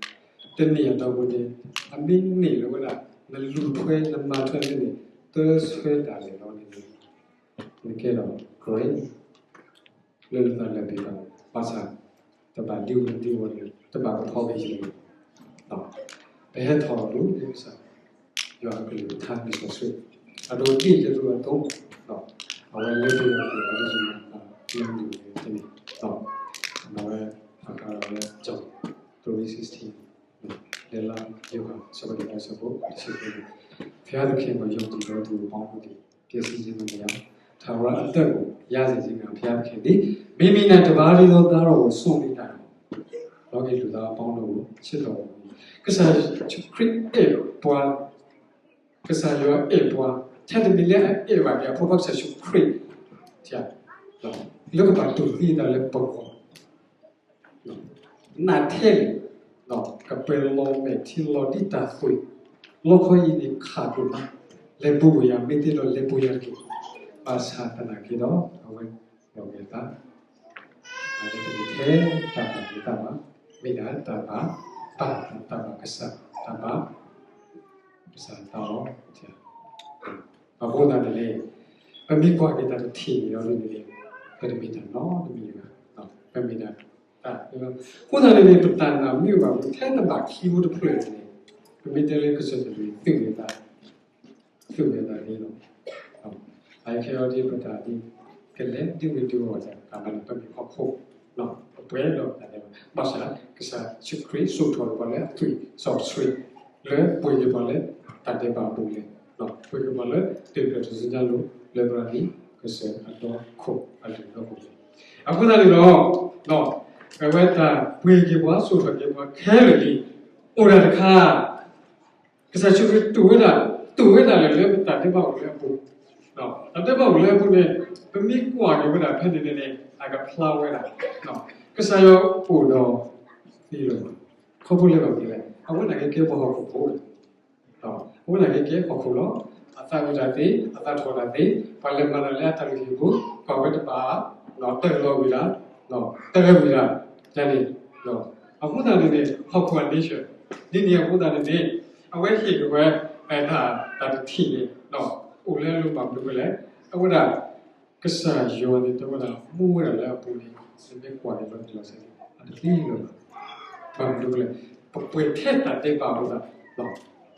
တန့ၢ်အတီၤအဃိန့ၣ် အမ့ၢ်န့ၢ်လၢဝဲဒၣ် နလူၤထွဲနမၤထွဲန့ၣ် တၢ်ဆၢဒၣ်လဲာ်လီၤန့ၣ် နကဲဒီး grace လၢနသးလၢပှဲၤဘၣ် ဘၣ်ဆၣ် တဘၣ်ဒံဝဲဒံဝဲန့ၣ် တဘၣ်ကဖီဝဲယံၤန့ၣ် ပဟဲထီၣ်အီၤဒ်ကစၢ် ယွၤအကလုၢ်ကထါ လံာ်စီဆှံ အဒိဒ်လဲၣ်ဒိအသိး အဝဲလဲၤပှ့ၤအီၤလၢယမၤသးလၢမုၢ်နံၤတနံၤ အဝဲ အဝဲ John three sixteen လၢယိၤဟၣ် အဆၢဒိၣ်တဆံဃိးန့ၣ် ဘုရားသခင်ကို ယုံကြည်သော သူအပေါင်းတို့သည် ပျက်စီးခြင်းကို မရ၊ ထာဝရအသက်ကို ရစေခြင်းငှာ ဘုရားသခင်သည် မိမိ၌တပါးတည်းသော သားတော်ကို စွန့်ပေးနိုင်လီၤ. လောကီလူသားအပေါင်းတို့ကို ချစ်တော်မူပြီ။ ကစၢ်ယ့ၣ်ၡူးခရံာ်အဲၣ်ပှၤ ကစၢ်ယွၤအဲၣ်ပှၤ ထဲတမံၤလၢအအဲၣ်ဘၣ်က့ၤ အဖိခွါကစၢ်ယ့ၣ်ၡူးခရံာ် လၢကဘၣ်တူၢ်သံအသးလၢပဂီၢ် နးထဲလဲၣ် ကပှဲၤလီၤမဲာ်ထံလီၤဒ်တၢ်သွံၣ် လီခီအံၤန့ၣ်ခးကျိၤလီၤ လဲၤပူၤကွံာ်ယၤ မ့ၢ်သ့ဒီးလဲၤပူၤယၤတက့ၢ် ဘၣ်ဆၣ်သနာ်က့ဒီး အဝဲ လီၤမဲာ်သး အဝဲတမ့ၢ်ထဲတၢ်ဘၣ်သ့ၣ်သ့ၣ်ဘၣ် မ့ၢ်ဒၣ်တၢ်ဘၣ် ဘၣ်တၢ်ဘၣ်ကစၢ် တၢ်ဘၣ် ကစၢ်တၢ်လီၤ အဃိသတးန့ၣ်န့ၣ် ပမ့ၢ်ကွၢ်က့ၤတၢ်တထံၣ်န့ၣ်ဒီးန့ၣ် ပတမ့ၢ်တၢ်နီတမံၤဘၣ် ပမ့ၢ်ဒၣ် အဃိသတးန့ၣ်န့ၣ် ပတၢ်နာ်မ့ၢ်အိၣ်ဘၣ်အဃိ ထဲတဘၣ်ခံဖိတဖျၢၣ်န့ၣ် ပမ့ၢ်တဲလၢကစၢၢ်တရံးသုးဝဲသး သုးဝဲသးန့ၣ်လီၤ. အခဲအံၤဒ်ပတၢ်ဒ် ကလဲၤဒုးဝဲဒုးအီၣ်တၢ် တၢ်မၤန့ၣ် ပမ့ၢ်ဟီၣ်ခိၣ် ပပှဲၤဒီးတၢ်ဒဲးဘး ဘၣ်ဆၣ် ကစၢ်ယ့ၣ်ၡူးခရံာ်စိာ်ထီၣ်ပှၤလၢအသွံၣ်စီဆှံ လၢပှ့ၤက့ၤပှၤလၢတၢ်ဒဲးဘးအပူၤလဲၣ်, ပှ့ၤက့ၤပှၤလၢတၢ်ကျဲၤတစံၣ်ညါလိၤ လၢပရၤလံ ကစၢၢ်အဒီခိၣ်အလုၢ်အလၢ်အပူၤလဲၣ်. အဃိသတးန့ၣ်ဒီး အဝဲတၢ်ပှ့ၤက့ၤပှၤ စိာ်ထီၣ်က့ၤပှၤခဲလၢာ်လံ အိၣ်ဒၣ်တခါ ကစၢ်ယ့ၣ်ၡူးခရံာ်တူၢ်ဝဲဒၣ် တူၢ်ဝဲဒၣ်လၢ လၢပတၢ်ဒဲးဘးအိၣ်လၢအပူၤ, တၢ်ဒဲးဘးအိၣ်လၢအပူၤန့ၣ် ပမ့ၢ်ကွၢ်က့ၤဝဲဒၣ်ဖဲန့ၣ်န့ၣ်န့ၣ် အကဖျါဝဲဒၣ် ကစၢ်ယွၤအိၣ်ဒီးသ့လီၤ. ခီဖျိလၢဘၣ်မနုၤလဲၣ် အဝဲန့ၣ်ကကဲပှၤဟီၣ်ခိၣ်ဖိ အဝဲန့ၣ်ကကဲဟီၣ်ခိၣ်လီၤ. အသးဝံၣ်တၢ်သ့, အသးထီၣ်တၢ်သ့, ပှၤလဲၤမၤတၢ်လၢအတၢ်လုၢ်ဟံၣ်ပူၤ ကွၢ်ဝဲတဘၣ်, တၢၢ်လီၤဝံၤဒၣ်, တၢၢ်ဝံၤဒၣ်, ယၤန့ၣ်, အဃိသတးန့ၣ်န့ၣ် ဟီၣ်ခိၣ်အ nature ဒ်န့ၣ်အဃိသတးန့ၣ်န့ၣ် အဝဲဟ့ၣ်က့ၤဝဲ တၢ်တထံၣ်န့ၣ် အိၣ်လၢအလိၤဘၣ်မနုၤလဲၣ်. အဝဲဒၣ် ကစၢ်ယွၤန့ၣ် တဲဝဲဒၣ် မူဝဲဒၣ်လၢအပူၤန့ၣ် နမ့ၢ်ကွၢ်န့ၣ်လီၤတံၢ်လီၤဆဲးန့ၣ် အတသ့လၢၤဘၣ်. ဘၣ်မနုၤလဲၣ်, ပပှဲၤထဲတၢ်ဒဲးဘးအဃိသတး,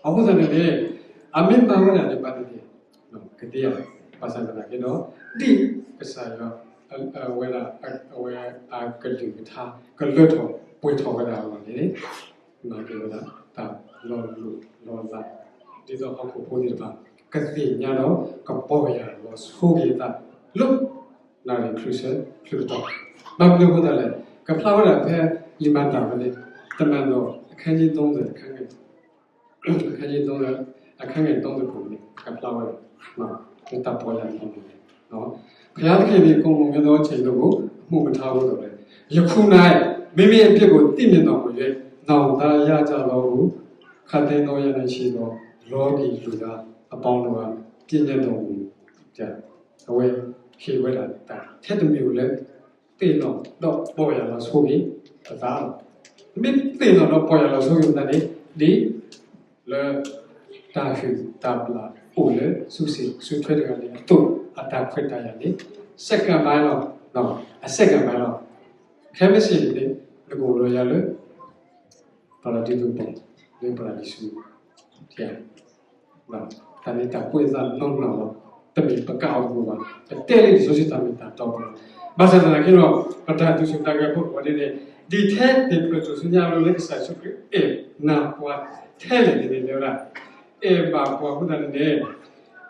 အဃိသတးန့ၣ်န့ၣ် အမ့ၢ်မၤဝဲဒၣ်န့ၣ် ဘၣ်သ့ၣ်သ့ၣ် ကသ့ဧါ, ဘၣ်ဆၣ်သနာ်က့ဒီး ဒ်ကစၢ်ယွၤ အဝဲဒၣ် အဝဲအကလုၢ်ကထါ ကလၢထီၣ်ပှဲၤထီၣ်ဝဲဒၣ်အဂီၢ်န့ၣ် မၤက့ၤဝဲဒၣ် တၢ်လီၤလိၢ်လီၤလး ဒ်သိးဟီၣ်ခိၣ်ဖိသ့ၣ်တဖၣ် ကသ့ၣ်ညါဒီး ကပီၢ်ယၢ်လီၤဆိက့ၤအသး လၢနၣ်ရံၣ်ချုးဆၢချုးကတီၢ်, ဘၣ်မနုၤအဃိသတးလဲၣ်, ကဖျါဝဲဒၣ်ဖဲ လံာ်မၤတၢ်ဖဲန့ၣ် တၢ်မၤလိာ် အခန်းကြီးသုံးဆယ် အခန်းငယ် အခန်းကြီးသုံးဆယ် အခန်းငယ်သုံးဆယ်ပူၤန့ၣ် ကဖျါဝဲဒၣ် လၢတၢ်ပီၢ်ယၢ်လီၤန့ၣ် ဘုရားသခင်သည် ကိုယ်ကိုမြတ်သောအချိန်တို့ကို အမှုမထားဖို့သော်လည်း ယခု၌ မင်းမင်းအပြစ်ကို သိမြင်တော်မူ၍ နောင်တရကြလောဟု ခပ်သိမ်းသော ယန္တာရှိသော လောကီလူသားအပေါင်းတို့အား ပြညတ်တော်မူ အဝဲဟ့ၣ်ဝဲဒၣ်တၢ်ထဲတမံၤဧိၤလၢ သ့ၣ်နီၣ်ဒီးပီၢ်ယၢ်လီၤဆိက့ၤပသးလီၤ. မ့ၢ်သ့ၣ်နီၣ်ဒီးပီၢ်ယၢ်လီၤဆိက့ၤပသးန့ၣ် ဒ်လၢတၢ်ဟုၣ်တၢ်ဘျၣ်အိၣ်လၢစုစ့ၣ်စုထွဲတဂၤန့ၣ်အသိး အတၢ်ခွဲးတၢ်ယာ်န့ၣ် second by လီၤ, အ second by လီၤ. ခဲမုၢ်ဆ့ၣ်န့ၣ် နကအိၣ်ဒီးယၤလၢ ပရဒံပူၤ လၢပရဒံစူၤ တၢ်န့ၣ်တၢ်ကွဲးအသးနီၢ်နီၢ်လီၤ. တမ့ၢ်ပကးအီၤပူၤဘၣ်. ပတဲလၢလံာ်စီဆှံတၢ်မ့ၢ်တၢ်တီလီၤ. ဘၣ်ဆၣ်သနာ်က့ဒီး ပတၢ်သူၣ်ဆူၣ်သးဂဲၤဖိကိးဂၤဒဲးန့ၣ် ဒ်ထဲန့ၣ် ပျၢၤထူၣ်စုညါလီၤလၢကစၢ်ယ့ၣ်ၡူးခရံာ် အဲၣ်နၤပှၤထဲလဲၣ်န့ၣ်န့ၣ် တဲဝဲဒၣ် အဲၣ်ဘၣ်ပှၤအဃိသတးန့ၣ်န့ၣ်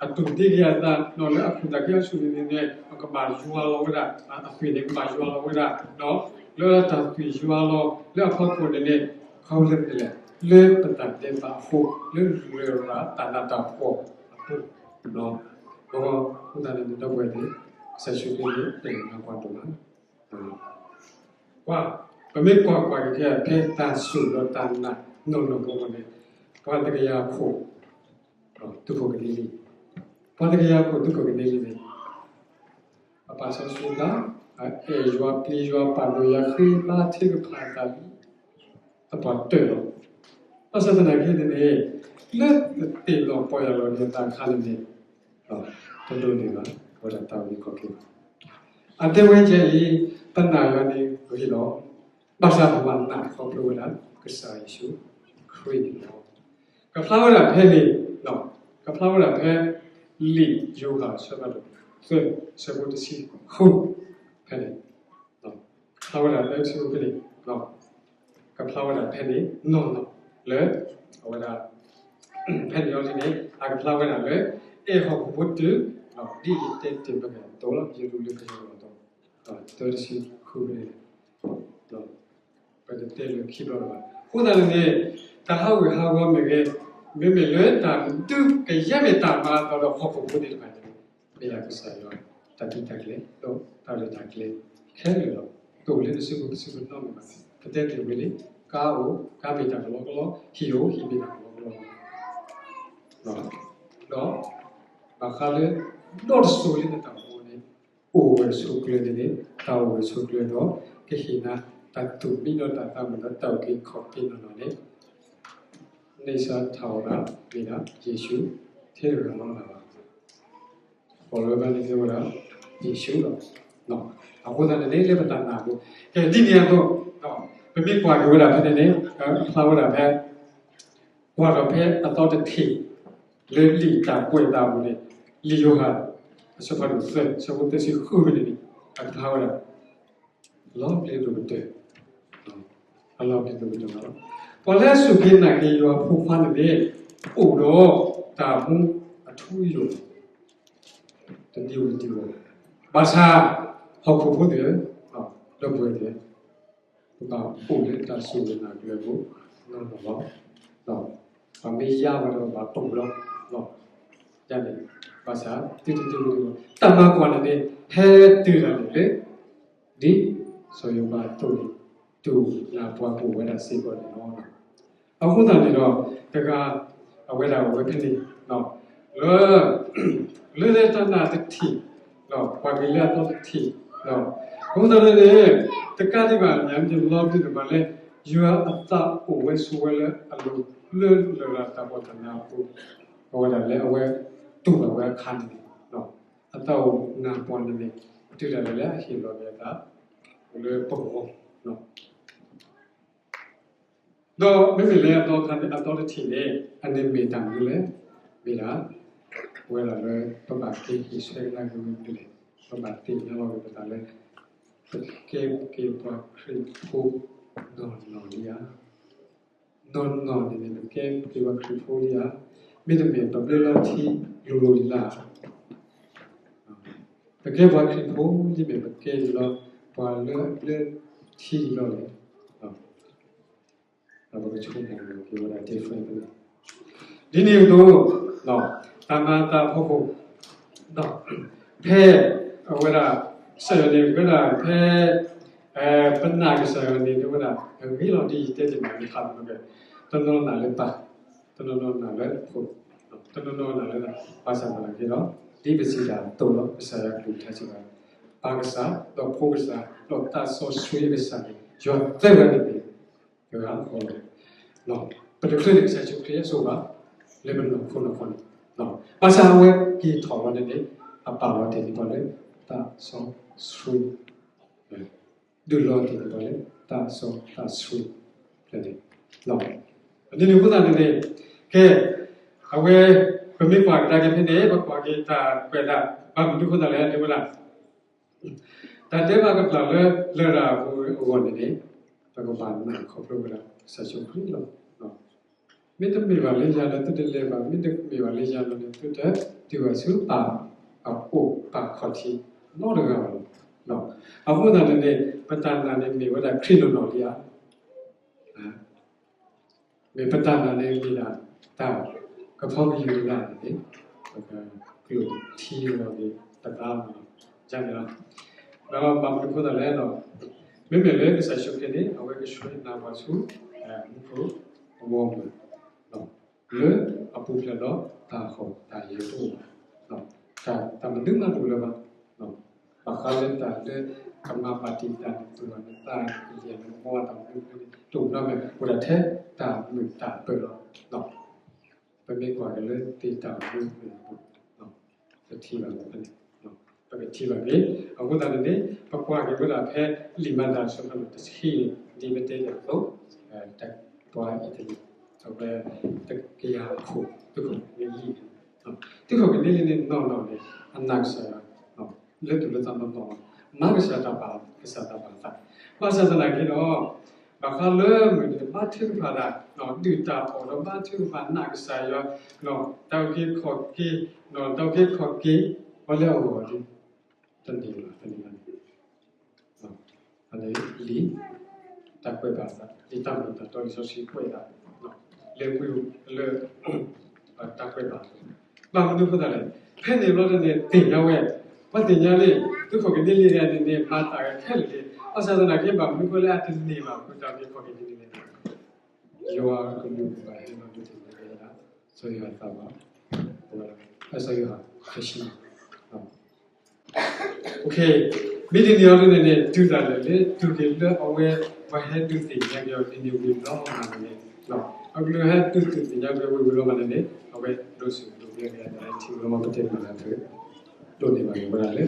အတူၢ်တ့က့ၤအသး ဒီးလၢအခိၣ်သးခုအဆူၣ်န့ၣ်န့ၣ် ကဘၣ်ယွၤလီၤဝဲဒၣ် အသွံၣ်န့ၣ် ကဘၣ်ယွၤလီၤဝဲဒၣ် ဒီးလၢတၢ်သွံၣ်ယွၤလီၤ လၢအဖီခိၣ်န့ၣ်န့ၣ် ခီဖျိလၢပတလဲၤ လၢပတၢ်ဒဲးဘးအဃိ လၢလၢၢ်ရၣ်တၢ်နးတၢ်ဖှီၣ်အဃိ အဃိသတးန့ၣ် ဒီပုၢ်ဝဲၢ်သ့ၣ် ကစၢ်ယ့ၣ်ၡူးခရံာ်န့ၣ် တအဲၣ်နၤပှၤဒိၣ်မး ကွၢ်, ပမ့ၢ်ကွၢ်ကွၢ်က့ၤခဲ ဖဲတၢ်စူၢ်ဒီးတၢ်နာ်နီၢ်နီၢ်ဖိန့ၣ် ပှၤတကယၤခိၣ် သုးခိၣ်ကနံလံ, ပှၤတကယၤခိၣ်သုးခိၣ်ကနံလံန့ၣ် အပာ်စီဆှံသး, အအဲၣ်ယွၤပျံၤယွၤ ပာ်ဒိၣ်ယွၤ ဃ့ဘါထုကဖၣ်အသးလံ သပှၢ်တၢၢ်လီၤ. ဘၣ်ဆၣ်သနာ်က့န့ၣ်န့ၣ် လၢပသ့ၣ်နီၣ်ပီၢ်ယၢ်လီၤက့ၤအသးအခါန့ၣ်န့ၣ် တဒိးန့ၢ်ဘၣ်ဝဲဒၣ်တၢ်အုၣ်က့ၤခီၣ်က့ၤဘၣ်. အတဲဝဲဒ်အံၤ, ပနာ်ယွၤန့ၣ်ဂ့ၤလီၤ. ဘၣ်ဆၣ်ပဘၣ်နာ်ခီဖျိဝဲဒၣ် ကစၢ်ယ့ၣ်ၡူးခရံာ်န့ၣ်လီၤ. ကဖျါဝဲဒၣ်ဖဲန့ၣ်, ကဖျါဝဲဒၣ်ဖဲ လံာ်ယိၤဟၣ်အဆၢဖးဒိၣ်သၢ အဆၢဖိတဆံဃု ဖဲန့ၣ် ကဖျါဝဲဒၣ်လၢထံဖိကီၢ်ဖိန့ၣ်, ကဖျါဝဲဒၣ်ဖဲန့ၣ်နီၢ်နီၢ်လၢ အဝဲဒၣ် ဖဲန့ၣ်အီၤန့ၣ် အကဖျါဝဲဒၣ်လၢ အဲၣ်ဟီၣ်ခိၣ်ဖိတုၤ ဒ်ယတဲတ့ၢ်ဘၣ်က့ၤအသိးလီၤ. ယလူၤလၢကညီအသိး သၢတဆံဃုန့ၣ် ပတတဲလၢခံဘျီလၢၤဘၣ်. အဃိသတးန့ၣ်န့ၣ် တၢ်ဟးဂူာ်ဟးဂီၤမ့ၢ်ဂ့ၤ, မ့မ့ၢ်လၢတၢ်ဒုးကယဲၢ်မ့ၢ်တၢ်မၤအသးဒီးဟီၣ်ခိၣ်ဖိသ့ၣ်တဖၣ်န့ၣ် မ့ၢ်ဒၣ်ကစၢ်ယွၤ တၢ်ဒုးတၢ်ကျဲ ဒီးတၢ်ရဲၣ်တၢ်ကျဲၤခဲလၢာ်လီၤ. တအိၣ်လၢနစုပူၤပစုပူၤနီတမံၤဘၣ်. ပတဲတ့ၢ်ဝဲလံ ကါအိၣ် ကါမ့ၢ်တၢ်ကလီကလီ, ဟံၣ်အိၣ် ဟံၣ်မ့ၢ်တၢ်ကလီကလီ ဒီး ဘၣ်ဃးလၢ ဒီတစိၤလၢနတၢ်အိၣ်မူန့ၣ် အိၣ်ဝဲဆိးကျၢၤန့ၣ်န့ၣ် တၢ်အိၣ်ဝဲဆိးကျၢၤဒီး ကဟ့ၣ်နၤ တၢ်သူၣ်မံဒီးတၢ်သးမုာ်ဒီးတၢ်အုၣ်က့ၤခီၣ်က့ၤနီၢ်နီၢ်န့ၣ် န့ဆၢထၢၣ်ဝဲဒၣ် မ့ၢ်ဒၣ်ယ့ၣ်ၡူး ထဲတဂၤလီၤလၢ်ဘၣ်. ပီၣ်လဲၣ်ဘၣ်န့ၣ်တဲဝဲဒၣ် ယ့ၣ်ၡူးလီၤ. အဃိသတးန့ၣ်န့ၣ် လၢပတၢ်နာ်အပူၤ, ကဲဒ်န့ၣ်အသိး, ပမ့ၢ်ကွၢ်က့ၤဝဲဒၣ်ဖဲန့ၣ်န့ၣ်, ဖျါဝဲဒၣ်ဖဲ, ကွၢ်ဒီးဖဲအသီတထံး, လၢလံာ်တၢ်ကွဲးအသးအပူၤန့ၣ်, လံာ်ယိၤဟၣ်, အဆၢဖးဒိၣ်သၢ ဆၢဖိသၢဆံဃုဖဲန့ၣ်န့ၣ်, အကဖျါဝဲဒၣ် လီၤပျံၤဒိၣ်ကတၢၢ်, အလီၤပျံၤဒိၣ်ကတၢၢ်လီၤ. ပှၤလၢအစူၢ်က့ၤနာ်က့ၤယွၤအဖိခွါန့ၣ်န့ၣ်, အိၣ်ဒီးတၢ်မူအထူအယိာ်, တဒံဝံၤတဒံဝီၤ, ဘၣ်ဆၣ်, ဟီၣ်ခိၣ်ဖိသ့ၣ်ဧၢ, ဒီပုၢ်ဝဲၢ်သ့ၣ်ဧၢ, ပဘၣ်အိၣ်လၢတၢ်စူၢ်က့ၤနာ်က့ၤအပူၤ, နီၢ်နီၢ်လီၤ. ပမ့ၢ်ယါဝဲဒီးပဘၣ်အိၣ်လီၤ, ယါန့ၣ်, ဘၣ်ဆၣ်, တဒံဝံၤတဒံဝီၤ, တၢ်မၤကွၢ်န့ၣ်န့ၣ်, ဟဲတုၤဒၣ်န့ၣ်လၢ ဒ်စီၤယိၤဘးအသိးန့ၣ်, တူၢ်နၢ်ပှၤကအိၣ်ဝဲဒၣ်စ့ၢ်ကီးန့ၣ်လီၤ. အဃိသတးန့ၣ်ဒီး, တဂၤ, အဝဲဒၣ်အိၣ်ဝဲဖဲန့ၣ်, လၢ, လၢလၢတၢ်နာ်တထံး, ပှၤက့ၤလၢအသီတထံး, အဃိသတးန့ၣ်န့ၣ်, တကးဒံးဘၣ် မ့ၢ်လီၤပျံၤဒိၣ်မးလၢ, ယွၤအသးအိၣ်ဝဲဆိးဝဲလၢအလိၤ, လၢလရာ်တၢ်ဖံးတၢ်မၤအပူၤ, အဝဲဒၣ်လၢအဝဲ, တူၢ်ဘၣ်ဝဲအခါန့ၣ်န့ၣ်, အသးအိၣ်နၢ်ပှၤန့ၣ်န့ၣ်, တုၤဒၣ်လဲာ်လၢအဟ့ၣ်လီၤက့ၤအသး, လၢပဂီၢ် ဒီးမ့မ့ၢ်လၢအသီတထံးန့ၣ်, အန့ၣ်မ့ၢ်တၢ်မနုၤလဲၣ်, မ့ၢ်ဒၣ်, အဝဲဒၣ်လၢပဘၣ်က့ၤဟ့ၣ်ဆှဲကဒါက့ၤဝဲဒၣ်, ပဘၣ်သ့ၣ်ညါလီၤက့ၤပသးလၢ, ပကဲပက့ၤပှၤခရံာ်ဖိ, နီၢ်နီၢ်လံဧါ, နီၢ်နီၢ်န့ၣ်န့ၣ် ပကဲပက့ၤပှၤခရံာ်ဖိလံဧါ, မ့တမ့ၢ်ပဘျ့လီၤထံလိၤလိၤလံလၢ် ပကဲပှၤခရံာ်ဖိလံမ့ၢ် ပကဲလီၤပှၤလၢလၢထံလီၤလဲၣ်, ပကဆိကမိၣ်က့ၤဝဲဒၣ် different ဒ်န့ၣ်အသိး, တၢ်မၤအသးအဖီခိၣ်, ဖဲ, အဝဲဒၣ်, ကစၢ်ယွၤန့ၣ်ဝဲဒၣ်ဖဲ, ပနာ်ကစၢ်ယွၤန့ၣ် တဲဝဲဒၣ် အဂ့ၤလီၤဒ်ယတဲတ့ၢ်မး မ့ၢ်ထါလီၤကဲ, တနီၤနာ်လၢပၢ်, တနီၤနီၤနာ်လၢဖိ, တနီၤနီၤနာ်လၢ, ဘၣ်ဆၣ်သနာ်က့ဒီး, ဒ်ပစံးတၢ်အသိးလီၤ ကစၢ်ယွၤကလုၢ်ကထါစံးဘၣ်, ပၢ်ကစၢ်, ဒီးဖိကစၢ်, ဒီးသးစီဆှံကစၢ်န့ၣ် ယွၤသၢဂၤန့ၣ်န့ၣ်, တဂၤဃီလီၤ. ပတချုးန့ၣ်ကစၢ်ယ့ၣ်ၡူးခရံာ်အစိၤဘၣ်, လၢပနီၢ်ခိနီၢ်ခိန့ၣ်, ဘၣ်ဆၣ်အဝဲက့ၤထီၣ်လီၤန့ၣ်န့ၣ်, အပာ်လီၤတ့ၢ်ဒံးပှၤလၢ, သးစီဆှံ ဒုးလီၤတ့ၢ်ဒံးပှၤလၢ, သးစီသးဆှံ, ဖဲန့ၣ်, ဒ်န့ၣ်အဃိသတးန့ၣ်န့ၣ်, ကဲ, အဝဲ, ပမ့ၢ်ကွၢ်ကဒါက့ၤဖဲန့ၣ် ပကွၢ်က့ၤတၢ်ကွဲးဒၣ်, ဘၣ်မနုၤအဃိသတးလဲၣ် တဲဝဲဒၣ် တၢ်ဒဲးဘးကပျၢ်လၢ, လရာ်အဂီၢ်န့ၣ်န့ၣ်, ပကဘၣ်နၢ်ခီဖျိဝဲဒၣ်ကစၢ်ယ့ၣ်ၡူးခရံာ်လီၤ. မ့တမ့ၢ်ဘၣ်လၢယၤဒီးသုတလဲၤဘၣ်, မ့တမ့ၢ်ဘၣ်လၢယၤဒီးန့ၣ် သုတတုၤဘၣ်ဆူပၢ်အအိၣ်ပၢ်ခီၣ်ထံး, နီတဂၤဘၣ်လီၤ. အဃိသတးန့ၣ်န့ၣ် ပတၢ်နာ်န့ၣ်မ့ၢ်ဝဲဒၣ်ခရံာ်နီၢ်နီၢ်လံဧါ မ့ၢ်ပတၢ်နာ်န့ၣ်မ့ၢ်ဒၣ်, တၢ်ကဖီကယုၢ်တဂၤန့ၣ်န့ၣ်, ကျိာ်ထံလီၤန့ၣ်တဘျီလီၤ, ယန့ၣ်လီၤ. ဒီးဘၣ်မနုၤအဃိသတးလဲၣ်, မ့မ့ၢ်လၢကစၢ်ယ့ၣ်ၡူးခရံာ်န့ၣ် အဝဲကဆှၢနၤပှၤဆူ, မူခိၣ်အဂီၢ်မုၢ်, လၢအပူၤဖျဲးဒီးတၢ်ဟီၣ်တၢ်ယၢၤတအိၣ်ဘၣ်, တၢ်မနုၤမးတအိၣ်လၢၤဘၣ် ဘၣ်ဃးလၢတၢ်လၢကမၤပာ်တ့ၢ်တၢ်န့ၣ် တအိၣ်ဘၣ်န့ၣ် တၢ်ကယဲၢ်န့ၣ် ကမီတၢ်မနုၤမနုၤန့ၣ် တအိၣ်နီတမံၤ အိၣ်ဒၣ်ထဲတၢ်မုာ်တၢ်ပၢၢ်လီၤ. ပမ့ၢ်ကွၢ်က့ၤလၢသ့ၣ်တၢ်မနုၤမနုၤအပူၤ ပထံၣ်ဘၣ်န့ၣ်, ပကထံၣ်ဘၣ်က့ၤ အဃိသတးန့ၣ်န့ၣ် ပကွၢ်က့ၤဝဲဒၣ်ဖဲလံာ်မၤတၢ်အဆၢဖးဒိၣ်တဆံန့ၣ် ဒ်ပတဲတ့ၢ်အသိး တၢ်ပှၤအံၣ်တလံၤ အဝဲ တကယၤအခိၣ် သုးခိၣ်ကနံလံန့ၣ်, သုးခိၣ်ကနံလံန့ၣ် နီၢ်နီၢ်န့ၣ် အနာ်ကစၢ်ယွၤ လၢသူၣ်လၢသးနီၢ်နီၢ်, မၤကစၢ်တၢ်ပာ် ကစၢ်တၢ်ပာ်သး, ဘၣ်ဆၣ်သနာ်က့ဒီး ဘၣ်ဃးလၢမုၢ်န့ၣ် ဘါထုကဖၣ်ဒၣ် ဒုၣ်တၢ်အီၣ်ဒီးဘါထုကဖၣ်နာ်ကစၢ်ယွၤ တၢ်အုၣ်က့ၤခီၣ်က့ၤ, တၢ်အုၣ်က့ၤခီၣ်က့ၤ ပှၤလၢအဂီၢ်ဒီး တန့ၢ်ဘၣ် တန့ၢ်ဘၣ်န့ၣ် လံာ်တၢ်ကွဲးဘၣ်အသး လံာ်တၢ်မ့ၢ်တၢ်တီလံာ်စီဆှံကွဲးဒၣ် လၢဝံလၢ တၢ်ကွဲးဘၣ်အသး ဘၣ်မနုၤအဃိသတးလဲၣ်, ဖဲန့ၣ်ဘျီန့ၣ်သ့ၣ်ညါဝဲ, ပှၤသ့ၣ်ညါလံ သုးခိၣ်ကနံလံန့ၣ်န့ၣ် မၤတၢ်ခဲလၢာ်လံ, ဘၣ်ဆၣ်သနာ်က့ ဘၣ်မနုၤအဃိလၢအတန့ၢ်ဘၣ် ပတၢ်အုၣ်က့ၤခီၣ်က့ၤန့ၣ်န့ၣ် ယွၤအကလုၢ်ကဘၣ်ဟဲလီၤဒုးသ့ၣ်ညါဝဲဒၣ် စီၤယိၤဟၣ်သးဘၣ်, စီၤယိၤဟၣ်တဆံ မ့ၢ်ဒ်န့ၣ်အီၤဒ်န့ၣ်န့ၣ် တုၤဒၣ်လဲာ်လၢ တုၤက့ၤလၢအဝဲ ပှၤဟဲဒုးသ့ၣ်ညါက့ၤအီၤဒ်န့ၣ်ဝံၤလီၤမးန့ၣ်န့ၣ်, အကလုၢ်ဟဲဒုးသ့ၣ်ညါက့ၤဝံၤလီၤမးန့ၣ်န့ၣ် အဝဲဒိးဆူၣ်ဒိးဘျၢက့ၤအသးထံလီၤမး ပတဲမ့ၢ်လၢသု ဒိးန့ၢ်ဘၣ်က့ၤဝဲဒၣ်လၢ ခီ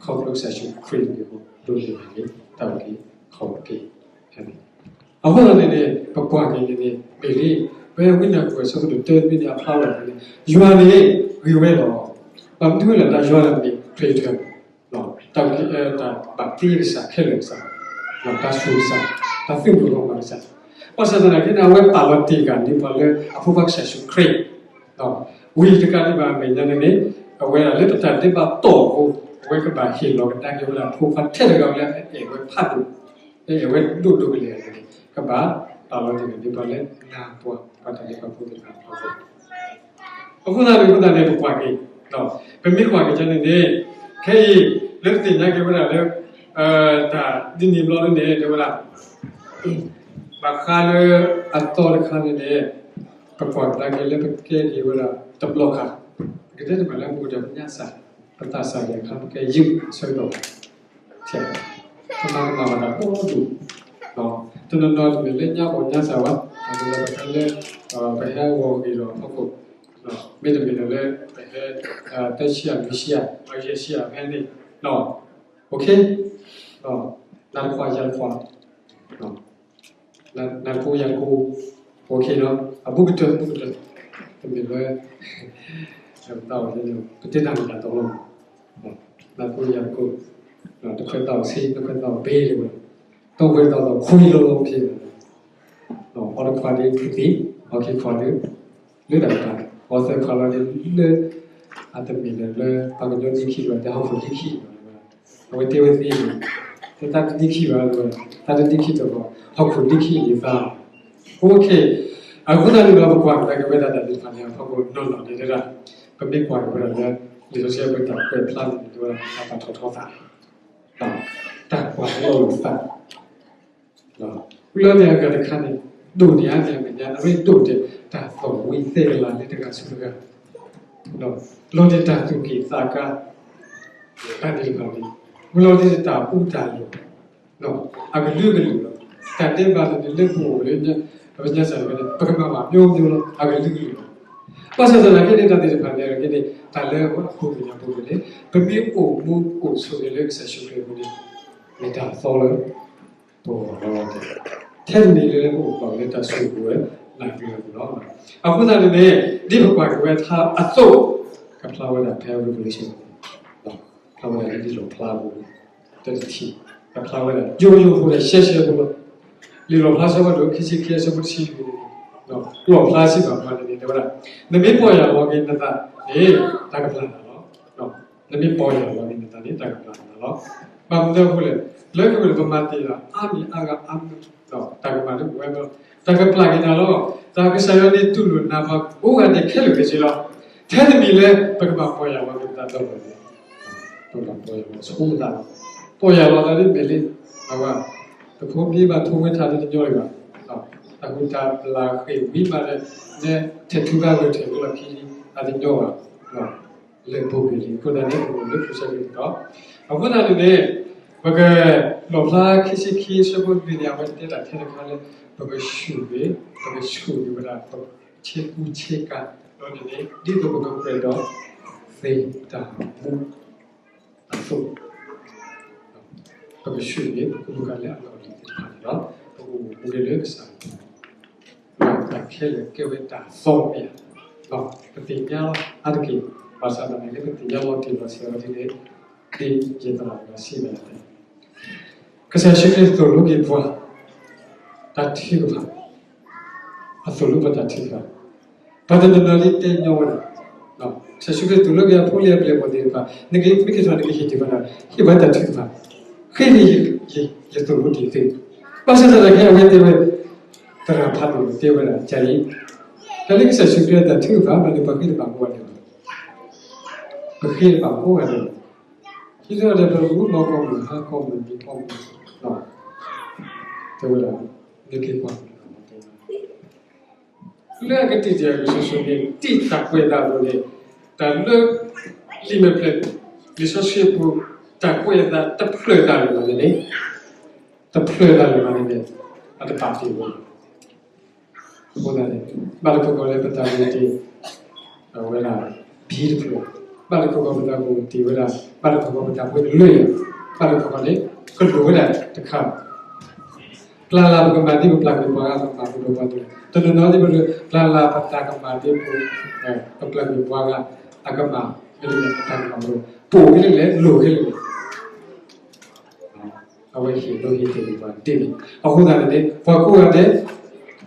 ဖျိကစၢ်ယ့ၣ်ၡူးခရံာ်အဃိ ဒိးန့ၢ်ဘၣ်က့ၤ တၢ်အုၣ်က့ၤခီၣ်က့ၤ အဃိသတးန့ၣ်န့ၣ် ပကွၢ်က့ၤန့ၣ်န့ၣ် မ့ၢ်လံ ဖဲဝံနၢ်ကွဲးဆၢဖိတၢတမံၤန့ၣ် အဖျါဝဲဒၣ်န့ၣ် ယွၤန့ၣ်ဂ့ၤဝဲလီၤ. ဘၣ်မနုၤလဲၣ် တၢ်ယွၤန့ၣ်မ့ၢ် creator တၢ် တၢ်ဘၣ်တ့ကစၢ်ခဲလၢာ်ကစၢ်, တၢ်ဆိၣ်ကစၢ်, တၢ်သုးမုၢ်ဂီၢ်မၤကစၢ်, ဘၣ်ဆၣ်သနာ်က့န့ၣ် အဝဲပာ်လီၤတ့ၢ်က့ၤန့ၢ်ပှၤလၢအဖိခွါကစၢ်ယ့ၣ်ၡူးခရံာ် ဝံၤတကးဒံးဘၣ်အမဲာ်ညါန့ၣ်န့ၣ် အဝဲဒၣ်လၢပတၢ်ဒဲးဘးတီၢ်အဃိ အဝဲကဘၣ်ဟ့ၣ်လီၤကဒါက့ၤဝဲဒၣ်ဖိခွါထဲတဂၤလၢအအဲၣ်ဝဲဖးဒိၣ်, အအဲၣ်ဝဲဒိၣ်ဒိၣ်ကလဲာ်န့ၣ် ကဘၣ်ပာ်လီၤတ့ၢ်က့ၤန့ၢ်ပှၤလၢနၤပှၤ ပှၤတၢ်ဒဲးဘးဖိသ့ၣ်တဖၣ်အဃိ အဃိသတးန့ၣ် အဃိသတးန့ၣ် ပကွၢ်က့ၤ, ပမ့ၢ်ကွၢ်က့ၤကန့ၣ်န့ၣ် ခဲအံၤ လၢပသ့ၣ်ညါက့ၤဝဲဒၣ်လၢ တၢ်ဒ်န့ၣ်ဘျီန့ၣ် တဲဝဲဒၣ် ဘၣ်ဃးလၢအသီတခါန့ၣ်န့ၣ် ပကွၢ်ကဒါက့ၤလၢပကဲက့ၤဝဲဒၣ်တဘျီခါ, ပကတဲတမံၤလၢပကတဲပညၣ်စၢ်, ပသးစၢ်ယဲၢ်ခါ ပကဲယုၢ်အဆၢကတီၢ် ပမၤကမၣ်ဘၣ်တၢ်ကိးဒူၣ်, တနီၤနီၤတမ့ၢ်လၢညါဘီၣ်ညါစၢ်ဘၣ်, တမ့ၢ်လၢပဟဲလၢ ပဟဲဂီၤဂ့ၤဒီးဟီၣ်ခိၣ်, မ့တမ့ၢ်ဒီးလၢ ပဟဲ တဆံယဲၢ် လွံၢ်ဆံယဲၢ် ယဲၢ်ဆံယဲၢ်ဖဲန့ၣ်, အိၣ်ခ့, နၤတခွးယၤတခွး နၤတကိယၤတကိ, အိၣ်ခ့ဒီး အဘူးကတၢၢ်ဘူးကတၢၢ်, တမ့ၢ်လၢ ပတၢ်အီၣ် ပတ့တၢ်မ့ၢ်တၢ်တီလီၤ, နၤတကိယၤတကိ, တခွဲးသးအီၣ်ဆံ တခွဲးသးအီၣ်ဘ့ၣ်လီၤ, တခွဲးသးအီၣ်ခွံလီၤလီၤဖဲ, အီတခွးဒ်ဖုသံ, အီခံခွးဒ် လၢတၢ်တခါ, အီသၢခွးလီၤဒ်လၢ အတမ့ၢ်လၢ ပှၤကညီဒံခံဘၣ် တၢ်ဟီၣ်ခိၣ်ဒံခံဘၣ်, အဝဲတဲဝဲသ့န့ၣ်, တၢ်တဒံခံဘၣ်, တၢ်တဒံခံတဘၣ်, ဟီၣ်ခိၣ်ဒံခံန့ၣ်သး, အိၣ်ခ့, အဃိသတးန့ၣ်ဒီး ပကွၢ်ကဒါက့ၤဝဲဒၣ်တၢ်သ့ၣ်တဖၣ်န့ၣ် အဖီခိၣ်နီၢ်နီၢ်န့ၣ်တဲဒၣ်, ပမ့ၢ်ကွၢ်က့ၤဝဲဒၣ်လၢ လံာ်စီဆှံပတၢ်ကွဲးဖျါန့ၣ် တဲဝဲဒၣ်တၢ်ပာ်ထီၣ်ထီသး, တၢ်ကွၢ်လီၤလိာ်သး လၢန့ၣ်အဂၤတခါန့ၣ် ဒိၣ်န့ၢ်အါန့ၢ်အမဲာ်ညါ အရ့ဒိၣ်တဲာ် တၢ်သီၣ်ဝံသဲကလၤလၢတဂၤဆူတဂၤ, လီၤန့ၢ်တၢ်သူၣ်က့ၣ်သးကါ တၢ်သ့ၣ်တဖၣ်န့ၣ် လီၤန့ၢ်တၢ်အူတၢ်လီၢ် အကလုာ်ကလုာ်လီၤ. တၢ်ဒဲးဘးန့ၣ် လၢပအိၣ်လၢ ပညါစၢ်တဖၣ်န့ၣ် ပကမၤဘၣ်မျိုးမျိုးလီၤ အကလုာ်ကလုာ်လီၤ. ဘၣ်ဆၣ်သနာ်က့န့ၣ် တၢ်သ့ၣ်တဖၣ်န့ၣ် အဂ့ၢ်န့ၣ် တၢ်လၢအဃိသ့ၣ်ညါပူၤန့ၣ် ပမ့ၢ်အိၣ်မူအိၣ်ဆိးန့ၣ်လၢကစၢ်ယ့ၣ်ၡူးခရံာ်အပူၤန့ၣ် မ့ၢ်တၢ်အသီလၢ ပဂီၢ်လီၤ. ထဲတမံၤလၢပအိၣ်ဘၣ်လၢတၢ်ဆိၣ်ဂ့ၤဝဲ နၢ်ပၢၢ်အပူၤလီၤ. အဃိသတးန့ၣ်န့ၣ် ဒ်ပကွၢ်က့ၤဝဲထါအသိး ကဖျါဝဲဒၣ်ဖဲ Revelation ဖျါဝဲဒၣ်လၢလံာ်လီၣ်ဖျါအပူၤ တထံၣ် ကဖျါဝဲဒၣ် ယိယိဖိဒီးရှဲရှဲဖိလီၤ. လံာ်လီၣ်ဖျါဆၢဖးဒိၣ် ခံဆံခံ အဆၢဖိတဆံလွံၢ်န့ၣ် လီၣ်ဖျါစံးဘၣ်ပှၤန့ၣ်န့ၣ် တဲဝဲဒၣ် နမ့ၢ်ပီၢ်ယၢ်လီၤက့ၤနသးန့ၣ် တၢ်ကပျၢ်နၤလီၤ. နမ့ၢ်ပီၢ်ယၢ်လီၤက့ၤနသးန့ၣ် တၢ်ကပျၢ်နၤလီၤ. ဘၣ်မနုၤအဃိလဲၣ်, လၢခံကတၢၢ်ပမၤတ့ၢ်ဒီး အါမံၤအါဂၤအါမံၤ တၢ်ကမၣ်လၢပဝဲ တၢ်ကပျၢ်က့ၤနၤလီၤ. တၢ်ကစၢ်ယွၤန့ၣ်တူၢ်လိာ်နၤပှၤကိးဂၤဒဲးခဲလၢာ်ခဲဆ့လီၤ. ထဲတမံၤလၢပကဘၣ်ပီၢ်ယၢ်လီၤက့ၤပသးဒီး ပကဘၣ်ပီၢ်ယၢ်လီၤဆိပသးလီၤ. ပီၢ်ယၢ်လီၤသးဒ်မ့ၢ်လံ အဝဲ ပဖိမ့ၢ်ဘၣ်ထိဝဲထါလၢတညီလၢၤဘၣ်, တၢ်ဟူးတၢ်ဘျၣ်ဃ့ၢ်ဝံမးလၢ နဲထဲးထူဂၤဂဲၤထၢၣ်လၢလီၢ်ခံလံ အတညီဘၣ် လၢပူၤကွံာ်လံ အဃိသတးန့ၣ် ပအိၣ်လၢခရံာ်စၢ်က့ၤပတီၢ်, အဃိသတးန့ၣ်န့ၣ် ပက လီၣ်ဖျါခံဆံခံ အဆၢဖိလွံၢ်န့ၣ် အဝဲတဲတၢ်ထဲတခါလၢ ပကဆူၣ်ဂ့ၤ ပကဆူၣ်ဂ့ၤဝဲဒၣ် ပဆ့ကူဆ့ကၤ ဒီးန့ၣ်န့ၣ် ဒ်သိးပကကြၢးဒီး သ့ၣ်တၢ်မူ အသိး ပကဆူၣ်န့ၣ် ပကမူကၤလၢအလီၢ်လံၤသ့ၣ်တဖၣ်န့ၣ်ဒီး ပကအိၣ်မူဒံးလၢကစၢ် တၢ်ခဲလၢာ်ကဲဝဲတၢ်သီမ့ၢ်ဧါ, ပသ့ၣ်ညါလီၤအါတက့ၢ်, ဘၣ်ဆၣ်သနာ်က့လၢပသ့ၣ်ညါလီၤတံၢ်လီၤဆဲးအီၤဒ်န့ၣ် ဒ်ယသရၣ်တဂၤစံးဝဲဒၣ် ကစၢ်ယ့ၣ်ၡူးခရံာ်သိၣ်လိက့ၤပှၤ တၢ်ထုကဖၣ်, အသိၣ်လိပှၤတၢ်ထုကဖၣ်, ပှၤတနီၤနီၤဒ်တဲညီဝဲဒၣ်, ကစၢ်ယ့ၣ်ၡူးခရံာ်သိၣ်လိက့ၤအဖိလံၤအပျဲၢ်အဘီၣ်သ့ၣ်တဖၣ်, နကမ့ၢ်က့ၤထီၣ်နကဟ့ၣ်တ့ၢ်ဘၣ်နၤ, ဟ့ၣ်ပှၤတၢ်ထုကဖၣ်, ဃ့န့ၣ် ယသိၣ်လိတ့ၢ်သ့, ဘၣ်ဆၣ်သနာ်က့အဝဲတဲဝဲ, သရၣ်ဖးဒိၣ်တဲဝဲဒၣ် ကၢ်အံၤ, တၢ်လၢကစၢ်ယ့ၣ်ၡူးခရံာ်အတၢ်ထုကဖၣ် မ့ၢ်လၢပဃ့တဘၣ်ကိးဂၤဒဲးလီၤ, ပဃ့တဘၣ်ကိးဂၤဒဲးလီၤ, ဟံးထီၣ်ဒီးပရူးမီၢ်ကီၢ်မုၢ်ဟါကီၢ်မုၢ်နံၤကီၢ်မုၢ်, တဲဝဲဒၣ်, နက့ၤကွၢ် လၢအကတံာ်တံာ်အကဆူးဆူးန့ၣ် တံၢ်တၢ်ကွဲးအသးအပူၤန့ၣ်, တၢ်လၢ လံာ်မဲာ်ဖျၢၣ် လံာ်စီဆှံအပူၤ တၢ်ကွဲးအသးတဖျၢၣ်တၢ်လၢၤဘၣ်န့ၣ်န့ၣ်, တဖျၢၣ်တၢ်လၢၤဘၣ်န့ၣ်န့ၣ်, အတပာ်တ့ၢ်ဝဲ, အဃိသတးန့ၣ် ဘၣ်တပူၤဃီလၢပတၢ်ဂ့ၢ်တ့ၢ် အဝဲဒၣ် ဘံတဖျၢၣ် ဘၣ်လၢကီၢ်ပတၢ်မူတ့ၢ်ဝဲဒၣ်, ဘၣ်လၢကီၢ်ပတၢ်မူတလၢယၤ, ဘၣ်လၢကီၢ်န့ၣ် ကလိၣ်ဝဲဒၣ်တခါ, ပျၢ်လၢပကမၤဒ်ပပျၢ်ကွံာ်ပှၤဂၤ ပမၤပဒိၣ်ပှၤတလဲၣ်, တနီၤနီၤဒ်ပပျၢ်လၢပတၢ်ကမၤဒ်ပ ပပျၢ်ကွံာ်ပှၤဂၤ အကမၤ, မ့တမ့ၢ်ပတၢ်ကမၤပဒိၣ် ပိာ်က့ၤလၢလဲၣ် လိၣ်က့ၤလၢလဲၣ် အဝဲဟ့ၣ်ဒိဟ့ၣ်တဲာ်က့ၤပှၤဒ်န့ၣ်, အဃိသတးန့ၣ်န့ၣ် ပှၤကိးဂၤဒဲး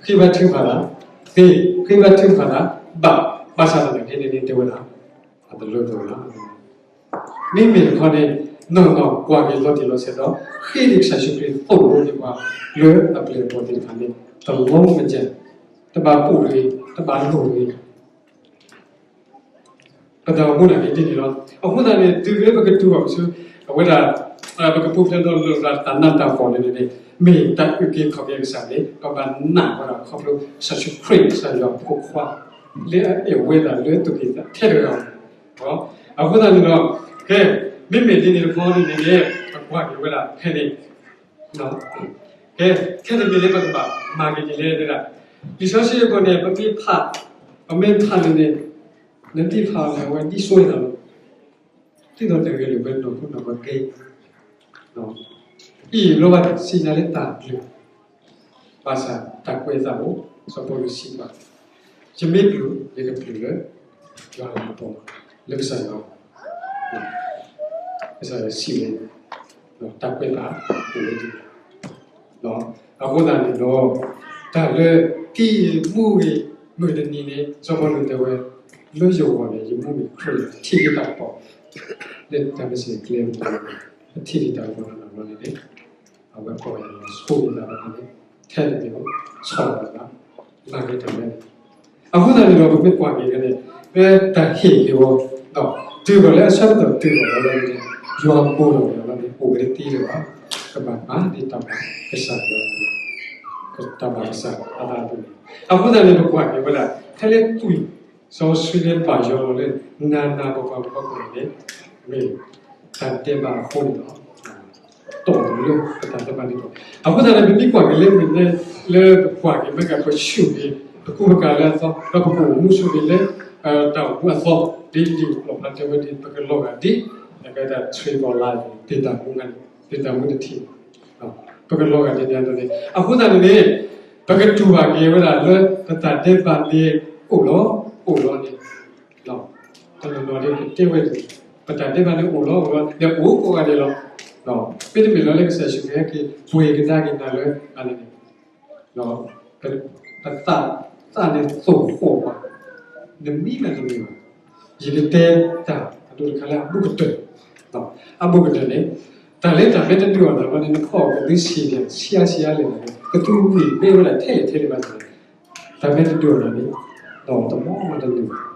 ဃ့ဘါထုကဖၣ်သး, သ့, ဃ့ဘါထုကဖၣ်သး, ဘၣ်, ဘၣ်ဆၣ်သနာ်က့န့ၣ်န့ၣ် တဲဝဲဒၣ် အတလၢပှဲၤဘၣ်. မ့မ့ၢ်တခီန့ၣ် နီၢ်နီၢ်ကွၢ်က့ၤလီၤတံၢ်လီၤဆဲးဒီး ဃ့န့ၢ်ကစၢ်ယ့ၣ်ၡူးခရံာ်သိၣ်လိန့ၢ်ပှၤ လၢအပျဲၢ်အဘီၣ်သ့ၣ်တဖၣ်န့ၣ် တလီၤမၢ်, တဘၣ်ပိာ်တဂ့ၤ, တဘၣ်လိၣ်တဂ့ၤ ပတၢ်အိၣ်မူန့ၣ်ဒ်န့ၣ်လီၤ. အဃိသတးန့ၣ် တုၤလၢပကတူၢ်ဘၣ်ပစု အဝဲဒၣ် ပကပူၤဖျဲးဒီးလိာ်သးတၢ်နးတၢ်ဖှီၣ်န့ၣ်န့ၣ် မ့ၢ်တၢ်အုၣ်က့ၤခီၣ်က့ၤကစၢ်န့ၣ် ပဘၣ်နာ်ဝဲဒၣ်ခီဖျိကစၢ်ယ့ၣ်ၡူးခရံာ် ကစၢ်ယွၤအဖိခွါ လၢအအဲၣ်ဝဲဒၣ်လၢသူၣ်ကံၢ်သးခဲတဂၤန့ၣ်လီၤ. အဃိသတးန့ၣ်ဒီး ကဲ မ့မ့ၢ်ဒ်န့ၣ်တခီန့ၣ်န့ၣ် ပကွၢ်က့ၤဝဲဒၣ်ဖဲန့ၣ် ကဲ ခဲန့ၣ်မ့ၢ်လၢပကဘၣ်မၤက့ၤဒ်လဲၣ်ဒၣ် လံာ်စီဆှံအပူၤန့ၣ် ပမ့ၢ်ဖး, ပမ့ၢ်ဖးန့ၣ်န့ၣ် နမ့ၢ်ဖးန့ၣ် အဝဲဒ်ဆိဝဲဒၣ်လီၤ. ဒ်သိးတဂ့ၤလိာ်ဝဲနီၢ်ခိနီၢ်ပကဲ အံၤဘျီဘၣ်စံးညါလၢတၢ်ဘျုး ဘၣ်ဆၣ်တၢ်ကွဲးအသးအိၣ် စီၤပီလူးစံးဘၣ်, ယမ့ၢ်ဘျုး ယကဘျုးလၢ ယွၤလၤကပီၤ လၢကစၢ်ယွၤ ကစၢ်ယွၤစံးဝဲ တၢ်ကွဲးဘၣ်အိၣ်ဝဲဒၣ် အဃိသတးန့ၣ်ဒီး တၢ်လၢကံၢ်မူဂ့ၤ မုၢ်တနံၤန့ၣ် စီၤပီလူးတဲဝဲ လၢယဂီၢ်န့ၣ် ယမူမ့ၢ်ခရံာ်လီၤ ထံၣ်က့ၤတၢ်ကပီၤ လၢတၢ်မ့ၢ်စ့ၢ်ကီးကျဲမူ ထံၣ်က့ၤတၢ်ကပီၤနီၢ်နီၢ်န့ၣ် အဝဲကိးယၤလီၤဆိၣ်ဂ့ၤသးတဖၣ်န့ၣ် ထဲတက့ၢ်လီၤ ဆီၣ်လီၤသး မၤက့ၤတၢ်လၢ အဃိသတးန့ၣ်ဒီး ပမ့ၢ်ကွၢ်က့ၤဖဲန့ၣ် ဖဲတၢ်ဟ့ၣ်က့ၤဝဲ ဒီးတုၤဘၣ်လၢအဆၢကတီၢ်တုၤဘၣ်လီၤလၢန့ၣ် ယွၤဘိးလီၤန့ၣ်လီၤန့ၣ် အိၣ်ဝဲတသ့လၢၤဘၣ် ကဘၣ်မၤဒ်တၢ်ဘၣ်ကစၢ်ယွၤ တၢ်ဘၣ်ကစၢ်အသးအသိးန့ၣ် အဃိသတးန့ၣ် ပကွၢ်က့ၤဝဲဒၣ် ဖဲလၢကွံာ် စီၤၡူလ့ဘၣ်ယီၤလီၤလၢ နၤနၤပှၤပှၤပှၤကိးဂၤန့ၣ် မ့ၢ်တၢ်ဒဲးဘးအဃိန့ၣ်လီၤ. တီၢ်လၢပတၢ်ဒဲးဘးန့ၣ်လီၤ. အဃိသတးန့ၣ် ပမ့ၢ်ကွၢ်က့ၤလၢမ့ၢ်လၢ လၢပကွၢ်က့ၤမ့ၢ်ကပဆူၣ်က့ၤ ပကူပကၤလၢအသီ ဒီးပကအိၣ်မူဆိးက့ၤလၢ တၢ်အိၣ်မူအသီ ဒ်လံာ်လီၣ်ဖျါတဲဝဲဒ် ပကလီၤဂာ်ဒ် ကဲဒၣ် tree of life သ့ၣ်တၢ်မူ သ့ၣ်တၢ်မူတထံၣ် ပကလီၤဂာ်ဒ်န့ၣ်အသိးန့ၣ် အဃိသတးန့ၣ်န့ၣ် ပကတူၢ်ဘၣ်က့ၤဝဲဒၣ်လၢ ပတၢ်ဒဲးဘးန့ၣ်အိၣ်လီၤ အိၣ်လီၤန့ၣ် တနီၤနီၤဒ်ပတဲဝဲန့ၣ် ပတၢ်ဒဲးဘးန့ၣ်အိၣ်လီၤ အိၣ်လီၤ လဲၤအိၣ်ကိးဂၤဒဲးလီၤ. မ့တမ့ၢ်လီၤလၢကစၢ်ယ့ၣ်ၡူးခရံာ်ဟဲက့ၤပှ့ၤကဒါက့ၤနၤလၢအန့ၣ်န့ၣ် ပသး သးန့ၣ်သိၣ်ဃီၣ်ဘၣ် နမံဘၣ်တမံၤဘၣ်. ယကတဲတၢ်အဒိတခါလၢအဘူးကတၢၢ် အဘူးကတၢၢ်န့ၣ် တၢ်လၢတၢ်မ့ၢ်တဒုးအီၣ်နၤဘၣ်န့ၣ် နဖီၣ်ကသ့ဆံးန့ၣ် ဆံးအါဆံးအါလဲၣ်န့ၣ် ကသူမံၤမ့ၢ်ဝဲဒၣ်ထဲလဲၣ်ထဲလဲၣ်ဘၣ်န့ၣ် တၢ်မ့ၢ်တဒုးအီၣ်နၤန့ၣ် ဒီးတမီၢ်မးတနုာ်ဘၣ် တၢ်မၤလၤနီၢ်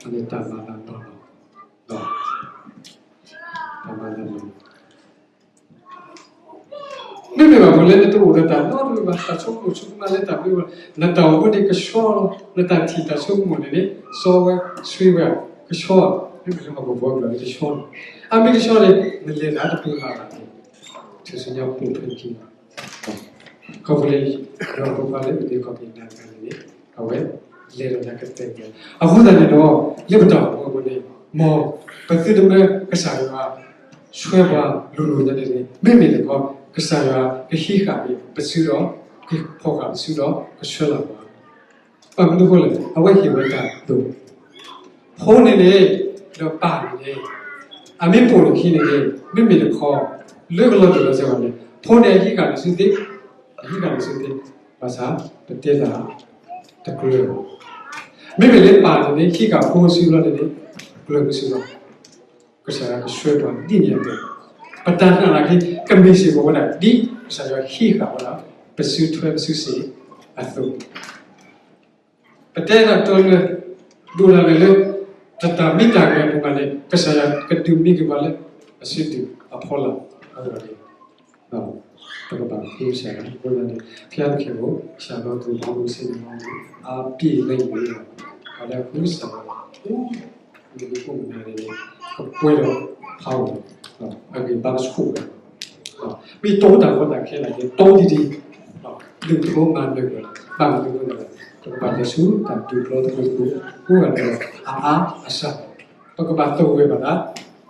နီၢ် တၢ်မၤလၤနီၢ်နီၢ် မ့မ့ၢ်ဘၣ်မနုၤလဲၣ် နတအိၣ်ဒီးတၢ်နီတမံၤဘၣ် တၢ်ဆိကမိၣ်ဆိကမးလၢတၢ်မ့ၢ်ဝဲ နတၢ်အိၣ်မူန့ၣ်ကဆှီလီၤ နတၢ်ထံၣ်တၢ်ဆိကမိၣ်န့ၣ်န့ၣ် စီဝဲဆှံဝဲ ကဆှီ မ့မ့ၢ်လၢဟီၣ်ခိၣ်ဘီကလီၤန့ၣ်ကဆှီလီၤ အမ့ၢ်ကဆှီန့ၣ် နလဲၤနၤတပူၤလၢ်လၢ်န့ၣ် ထူၣ်စုညါပူၤဖျဲးခံ ခီဖျိလၢ ယွၤဖိခွါလၢအမ့ၢ်ခီၣ်ဖံးနၤတဂၤန့ၣ်န့ၣ် အဝဲလဲၤဒီးနၤကတဲာ်ကတီၤ အဃိသတးန့ၣ်ဒီး လၢပတၢ်အိၣ်မူအပူၤန့ၣ် မ်ပသုတမၢကစၢ်ယွၤ ဆှၢပှၤလိၤလိၤညါန့ၣ်န့ၣ် မ့မ့ၢ်တခီ ကစၢ်ယွၤကဟံးဃာ်က့ၤပစုဒီး ကဖီၣ်ဃာ်ပစုဒီး ကဆှၢလီၤပှၤ ဘၣ်မနုၤအဃိလဲၣ် အဝဲဟ့ၣ်ဝဲတၢ်သိၣ် ဖိန့ၣ်န့ၣ် ဒီးပၢ်န့ၣ်န့ၣ် အမ့ၢ်ပိာ်လီၢ်ခံန့ၣ်န့ၣ် မ့မ့ၢ်တခီ လၢကလီၤတံၢ်လီၤဆဲးဘၣ်န့ၣ် ဖိန့ၣ်အဟံးဃာ်နစုသ့ အဟံးဃာ်နစုသ့ ဘၣ်ဆၣ် ပတဲသး တကျၢၤဘၣ် မ့မ့ၢ်လၢပၢ်န့ၣ်န့ၣ် ဟံးဃာ်ဖိစုလီၤန့ၣ်န့ၣ် ကျၢၤပစုလီၤ ကစၢ်ယွၤကဆှၢပှၤဒ်န့ၣ်အသိး ပတၢ်နာ်လၢခံ ကမ့ၢ်စ့ၢ်ကီးဝဲဒၣ် ဒ်ကစၢ်ယွၤဟံးဃာ်ဝဲဒၣ် ပစုထွဲပစုစ့ၢ်အသိး ပတဲတၢ်တီလၢ ဒိၣ်လၢ်လၢ်လၢ တၢ်မ့ၢ်တၢ်ဂ့ၤအပူၤဘၣ်န့ၣ် ကစၢ်ယွၤကဒုးမံက့ၤပှၤလၢ အစုဒုၣ်အဖီလာ်အဂီၢ်န့ၣ် ပကဘၣ်ဃုကစၢ်ယွၤ အဃိသတးန့ၣ် ဖျါသခ့ဧိၤ စၢ်ဒီးသူၣ်မီၤမုၢ်ဆ့ၣ်နီၤ အါပ့ၢ်လၢယွၤ ပှၤလၢအဃုကစၢ်ယွၤ အိၣ်မုၢ်နံၤကိးမုၢ်နၤန့ၣ် ကပှဲၤဒီးဖးအီၤ အဂံၢ်ဘါကဆူၣ်ဝဲ မ့ၢ်တီတၢ်ကီတၢ်ခဲနာ်က့ၤ တီဒံးဒံး ဒုးဖိမၤနၢၤဝဲ ဘၣ်မနုၤအဃိလဲၣ် ပကဘၣ်လဲၤဆူတၢ်ဒုးပျီတကလုာ်တကလုာ် အိၣ်ဂၤဒီးအအါအစၢ်, ပကဘၣ်သဂၢၢ်ဘၣ်သး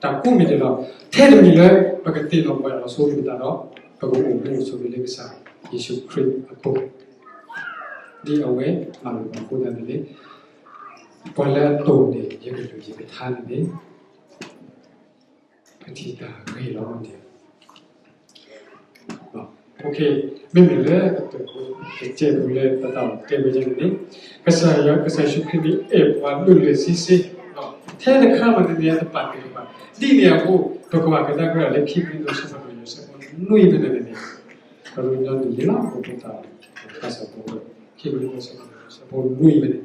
တၢ်ကူၣ်မံၤဒဲးလီၤ. ထဲတမံၤလၢ ပကသ့ၣ်နီၣ်ပှၤအလီၤဆိမ့ၢ်ပသးဒီး ပကအိၣ်မူဆိးဂ့ၤလၢကစၢ်ယ့ၣ်ၡူးခရံာ်အပူၤ, ဒ်အဝဲမၤလိာ်ပှၤအဃိသတးန့ၣ်န့ၣ် ပှၤလၢအတိၢ်န့ၣ်ယကလုၢ်ယကထါန့ၣ်န့ၣ် ပထံၣ်တၢ်ဂ့ၤလီၤန့ၣ် မ့မ့ၢ်လၢ ပတဲပူၤလၢပသးအိၣ်တဲဝဲဒ်န့ၣ်န့ၣ် ကစၢ်ယွၤ ကစၢ်ယ့ၣ်ၡူးခရံာ်န့ၣ် အဲၣ်ပှၤဒိၣ်လၢဆံဆ့, ထဲတခါမးန့ၣ်န့ၣ် အတပာ်တ့ၢ်ဘၣ်. ဒ်န့ၣ်အဃိ ပကဘၣ်ကဒါက့ၤလၢခံကရံၣ်သူး ဆၢဒိၣ်နွံဖဲန့ၣ်န့ၣ် ပရူၢ်ညီနုၢ်လံလီၤ ပသး ဘၣ်ဆၣ်ပဝဲ ခံကရံၣ်သူး ဆၢဒိၣ်နွံဖဲန့ၣ်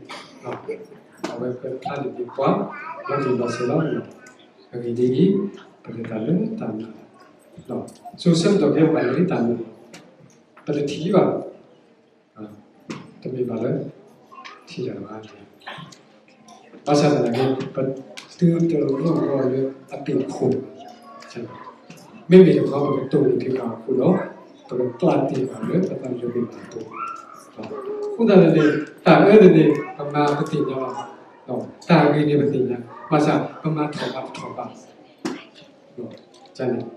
အဝဲပဖျါန့ၣ်န့ၣ် ပှၤ လီၤတံၢ်လီၤဆဲးလီၤ. အဂ့ၢ်ဒ်အံၤ ပလဲၤတၢ်လၢတၢ်နာ် စိၤဆၢကတီၢ်ခဲအံၤ ပဘၣ်လဲၤလၢတၢ်နာ် ပတထံၣ်လံဘၣ် တမ့ၢ်ဘၣ်လၢ ထံၣ်တၢ်ဘၣ် ဘၣ်ဆၣ်သနာ်က့ ပသုတရိၣ်လီၤလၢအဘ့ၣ်ခိၣ်, မ့မ့ၢ်တခီ ပကတိၢ်နီၣ်က့ၤပှၤအဃိဒီး ပကကျးတ့ၢ်ဘၣ်လၢပသးလၢဘ့ၣ်ဘၣ်အသိး, အဃိသတးန့ၣ်န့ၣ် တၢ်အၢန့ၣ်န့ၣ် ပမၤပသ့ၣ်ညါလီၤ, တၢ်ဂ့ၤန့ၣ်ပသ့ၣ်ညါ, ဘၣ်ဆၣ်ပမၤထီၣ်ဘၣ်တထီၣ်ဘၣ် န့ၣ်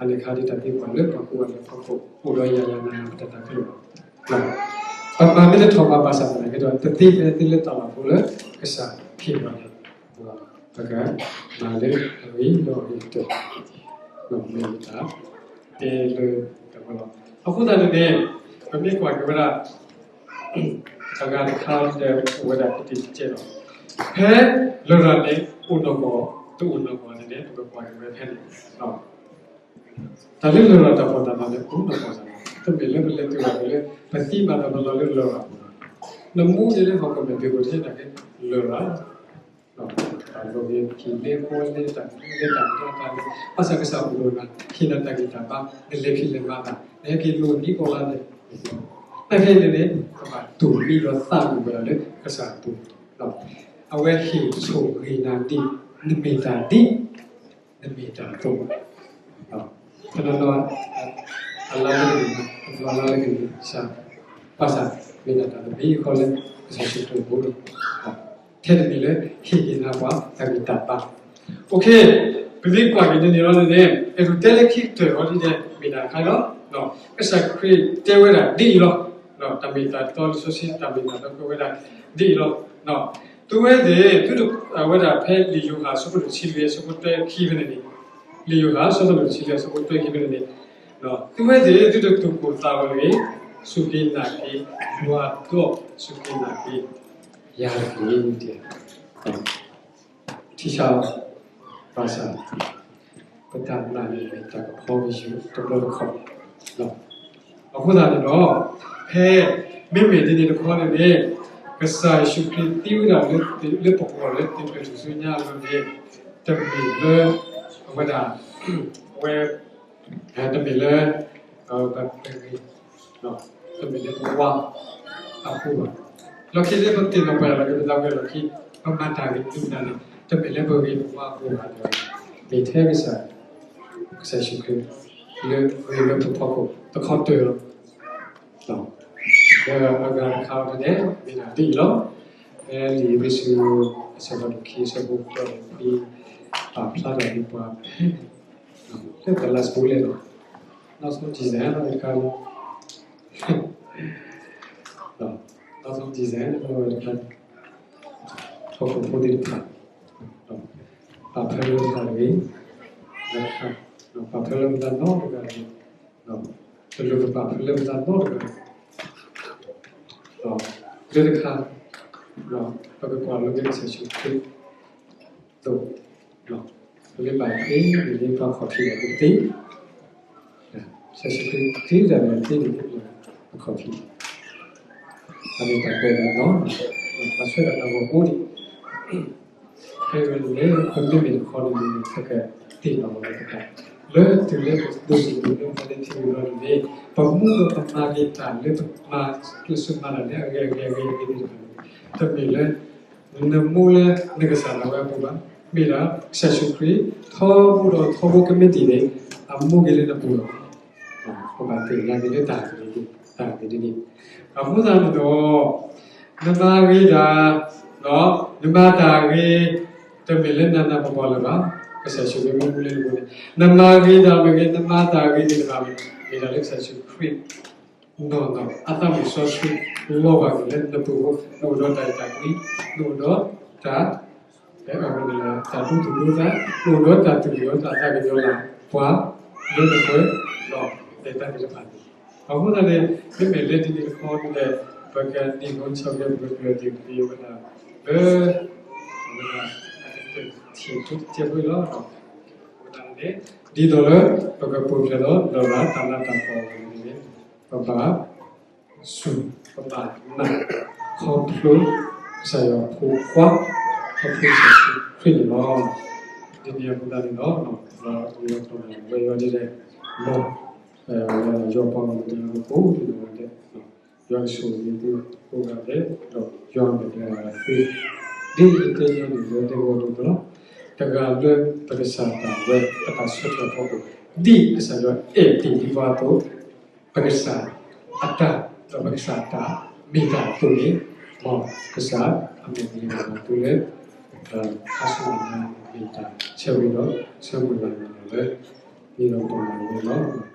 အန့ၣ်ခါဒ်တၢ်သံကွၢ်လၢပှၤကိးဂၤဒဲးဖီခိၣ် အိၣ်ဒီးယၤယၤနၤနၤ ပတၢ်တၢ်ခဲလၢာ်လီၤ. ပမၤမ့ၢ်တထီၣ်ဘၣ်ဘၣ်ဆၣ်သနာ်က့ဒီး တသ့ဖဲသ့လၢတၢ်လီၢ်ဖိလၢကစၢ်ဟ့ၣ်ပှၤန့ၣ် ပကမၤလၢအဂ့ၤဒီးအဂ့ၤကတၢၢ် မ့ၢ်တၢ်တဲလၢတၢ်ဝဲလီၤ. အဃိသတးန့ၣ်န့ၣ် ပမ့ၢ်ကွၢ်က့ၤဝဲဒၣ် အဂၤတခါဒီးအိၣ်ဝဲဒၣ်ကတံၢ်ကဲလီၤ. ဖဲလရာ်န့ၣ် အိၣ်နီၢ်ကီၢ် တအိၣ်နီၢ်ကီၢ်န့ၣ်န့ၣ် ပကကွၢ်က့ၤဝဲဖဲန့ၣ် တၢ်လၢလရာ်တၢ်ဖှီၣ်တၢ်နးန့ၣ် အိၣ်နီၢ်ကီၢ်စ့ၢ်ကီး, တမ့ၢ်လၢပလဲၤတုၤဘၣ်က့ၤလၢ ပသံဘၣ်တၢ်ပလီၢ်လၢလရာ်ပူၤဘၣ်. နမူန့ၣ်လၢဟီၣ်ခိၣ်မဲာ်ဖံးခိၣ်တဟ့ၣ်နၤက့ၤလရာ် တၢ်လီၢ်ဂ့ၤ ဟံၣ်လၢဃီလၢတၢ်လၢတၢ်မတၤတၢ်လၢ ဘၣ်ဆၣ်ကစၢ်အိၣ်ဒီးနၤ ဟ့ၣ်နၤတၢ်ဂံၢ်တၢ်ဘါ နလဲၤဖံးလဲၤမၤတၢ် နဟဲက့ၤလိၤနံၣ်ကီၢ်လါန့ၣ် တၢ်ခဲအံၤန့ၣ်န့ၣ် ပဘၣ်တူၢ်မံဒီးသးမုာ်ဝဲဒၣ်လၢကစၢ်အပူၤ အဝဲဟ့ၣ်ဆိၣ်ဂ့ၤနၤဒ် နမ့ၢ်တၢ်ဒ် နမ့ၢ်တၢ်အသိး တနီၤနီၤ အလါလၢကန့ၣ် တနီၤအလါလၢကန့ၣ် ဘၣ်ဆၣ် မ့ၢ်ဒၣ်တၢ်တမံၤဃီလၢ ကစၢ်ယ့ၣ်ၡူးခရံာ်အပူၤလီၤ. ထဲတမံၤလၢ ဟ့ၣ်က့ၤနၤပှၤတၢ်ဂံၢ်တၢ်ဘါ ပမ့ၢ်ကွၢ်က့ၤန့ၣ်န့ၣ်လီၤန့ၣ် အဲၣ်ဒိးတဲလၢခံကတၢၢ်အီၤဒ်န့ၣ် မ့ၢ်ဒၣ်တခါလီၤ. ကစၢ်ခရံာ်တဲဝဲဒၣ်ဒ်အံၤလီၤ. တၢ်မ့ၢ်တၢ်တီလံာ်စီဆှံ တၢ်မ့ၢ်တၢ်တီကွဲးဝဲဒၣ်ဒ်အံၤလီၤ. သုဝဲသ့ၣ် သုတဝဲဒၣ်ဖဲလံာ်ယိၤဟၣ် အဆၢဖိတဆံလွံၢ် အဆၢဖိတၢခံဖဲန့ၣ်န့ၣ်, လံာ်ယိၤဟၣ် အဆၢဖိတဆံလွံၢ် အဆၢဖိတၢခံဖဲန့ၣ်န့ၣ်, သုဝဲသ့ၣ် သုတသူၣ်ကိၢ်သးဂီၤတဂ့ၤ, စူၢ်က့ၤနာ်က့ၤ ယွၤဒီးစူၢ်က့ၤနာ်က့ၤ ယၤတက့ၢ်. ထံဆါ ဘၣ်ဆၣ် ပတၢ်နာ်န့ၣ်မ့ၢ်တၢ်ကဖီဝဲယိၤတဘျီတခီၣ်လီၤ. အဃိသတးန့ၣ်ဒီး ဖဲမ့မ့ၢ်ဒ်န့ၣ်တခီန့ၣ်န့ၣ် ကစၢ်ယ့ၣ်ၡူးခရံာ်သံဝဲဒၣ်လၢ လၢပဂီၢ်လၢသ့ၣ်ဖျၢၣ်ထူၣ်စုညါအလီၢ်န့ၣ် တမ့ၢ်လၢ အဝဲဒၣ် အဝဲ တမ့ၢ်လၢ ပဂ့ၤ တမ့ၢ်လၢပဝါအဃိဘၣ်. လီၢ်ခံလၢပသ့ၣ်နီၣ်ပှၤဒၣ်လီၤက့ၤပသးဝံၤလီၢ်ခံ ပမၤတၢ်ဂ့ၤဒုးတၢ်န့ၣ် တမ့ၢ်လၢပဂ့ၤပဝါအဃိဘၣ်ဒီး မ့ၢ်ထဲကစၢ် ကစၢ်ယ့ၣ်ၡူးခရံာ် လၢဂ့ၤလၢပဖီခိၣ်တခီတၢၢ်လီၤ. ဒီးအဂၤတခါအံၤန့ၣ် မ့ၢ်ဒၣ်ဒ်အံၤလီၤ. ဖဲလံာ်အ့းဖ့းစူး အဆၢဒိၣ်ခံ အဆၢဖိတဆံခွံ ပာ်ဖျါထီၣ်န့ၢ်ပှၤဖဲ လၢတၢ်လၢစပူၤလဲၣ်လီၤ. နောက်ဆုံးကျမ်းလီၤ တခါလီၤ. နောက်ဆုံးကျမ်းလီၤ တခါ ဟီၣ်ခိၣ်ဖိသ့ၣ်တဖၣ် ပာ်ဖျါလၢပသးတဂ့ၤ, ပာ်ဖျါလၢပသးနီတဂၤတဂ့ၤ, တလိၣ်ပပာ်ဖျါလၢပသးနီတဂၤတဂ့ၤ, လၢတခါ ပကကွၢ်လိက့ၤကစၢ်ယ့ၣ်ၡူးခရံာ် သိး ပမ့ၢ်ဘၣ်သ့န့ၣ် ပခီၣ်ထံးလီၤပသ့, ကစၢ်ယ့ၣ်ၡူးခရံာ်သ့တၢ်န့ၣ်သ့န့ၣ် ပခီၣ်ထံးလီၤ, အမ့ၢ်တၢ်ကွဲးဒၣ်နီၤ, ပှၤဆှၢတၢ်နီၤဂီၤဖိန့ၣ် ဖဲန့ၣ် ပမ့မ့ၢ်တခီန့ၣ် ပကသ့ၣ်နီၣ်လီၤပသး လၢတုၤလၢပဒိးစံးဘျုးလၢပှၤလၢထံဂုၤကီၢ်ဂၤန့ၣ် ပမူဒီးပမၤက့ၤတၢ်လၢပမၤ ကျဲးစၢးမၤတၢ်လၢအဂ့ၤအဂ့ၤအဂ့ၤန့ၣ် တမ့ၢ်လၢ နမိၢ်လၢနကစၢ်ဒၣ်ဝဲအပူၤဘၣ်, မ့ၢ်ဒၣ်ကစၢ်ယ့ၣ်ၡူးခရံာ် ထီဘိဒီးထီဘိကမ့ၢ်တံၢ်န့ၣ် အမူက့ၤလၢနပူၤလီၤ. ပဘၣ်သ့ၣ်ညါက့ၤလၢတၢ်ဂ့ၤန့ၣ် တၢ်ဂ့ၤန့ၣ် အဃိသတးန့ၣ်ဒီး နမၤဂ့ၤတၢ်, နမၤတၢ်ဂ့ၤ, တမ့ၢ်လၢနနးနးပှၤပှၤလၢၤဘၣ်. ကစၢ်ယ့ၣ်ၡူးခရံာ်မ့ၢ်မူလၢနပူၤန့ၣ်, နမၤဂ့ၤတၢ်မ့ၢ်ဂ့ၤ, နမၤတၢ်ဂ့ၤသ့ၣ်တဖၣ်န့ၣ် မ့ၢ်တၢ်လၢကစၢ်ယ့ၣ်ၡူးခရံာ် နီၢ်နီၢ်အသးမုၢ်စီဆှံလီၤဘၣ်က့ၤလၢနပူၤ, နအိၣ်ဒီးတၢ်အဲၣ်တၢ်ကွံ, နအိၣ်ဒီးတၢ် တၢ်သူၣ်ဒိၣ်သး, နအိၣ်ဒီးတၢ်သူၣ်ကညီၤသးကညီၤလၢပှၤလၢနပှဲၤဒီး တၢ်သ့ၣ်တဖၣ်န့ၣ်. အဃိသတးန့ၣ် မ့မ့ၢ်လၢဒ်န့ၣ်တခီဒ်လဲၣ်, ပကနံၤဟီဆၢက့ၤ ပကကြၢးသ့ၣ်ညါဝဲဒၣ်လၢ အဝဲဒၣ် တထံၣ်တစဲးဖိလီၤ. အဃိသတးန့ၣ် ဒ်သိးလၢ ပကပူၤဖျဲးဒီးလီၤဂာ်တၢ်နးတၢ်ဖှီၣ်အဂီၢ်န့ၣ် ပဘၣ် စူၢ်ကဘၣ်နာ် ခီဖျိကစၢ်ယွၤအဖိခွါ, ခီဖျိကစၢ်ယ့ၣ်ၡူးခရံာ်န့ၣ်လီၤ. ဒ်န့ၣ်အဃိသတးန့ၣ်ဒီး ပဝဲပမၤဝဲယွၤဒ်လဲၣ်, မ် ယွၤပှၤမၤန့ၢ်အဖိဒ်န့ၣ်ဝဲဒၣ်, ယွၤကဆိၣ်ဂ့ၤသုကိးဂၤဒဲး, ဒီးယွၤမ့ၢ်တဂၤသ့, ဒ်ယတဲညီနုၢ်လၢတဂီၤဒ်သိးလီၤ. တဂၤလၢပကစၢ်ဒၣ်ဝဲ ပတၢ်ဆၢကတီၢ်ဖီခိၣ်, ဒ်ကစၢ်ယွၤအဲၣ်တ့ၢ်ဒံးပှၤအသိး, ပကစၢ်အတၢ်, ဒီးပကစၢ်အတၢ်မ့ၢ်တၢ်အသိးန့ၣ်, မ်ကစၢ်အမဲာ်မ့ၢ်တၢ်အသိးလၢ ခါဆူညါမ့ၢ်တၢ်ဆၢဂ့ၤဒီးဆၢမုၢ်လၢ်န့ၣ်လီၤ. ဒ်သိးပမၤန့ၣ်လီၤ.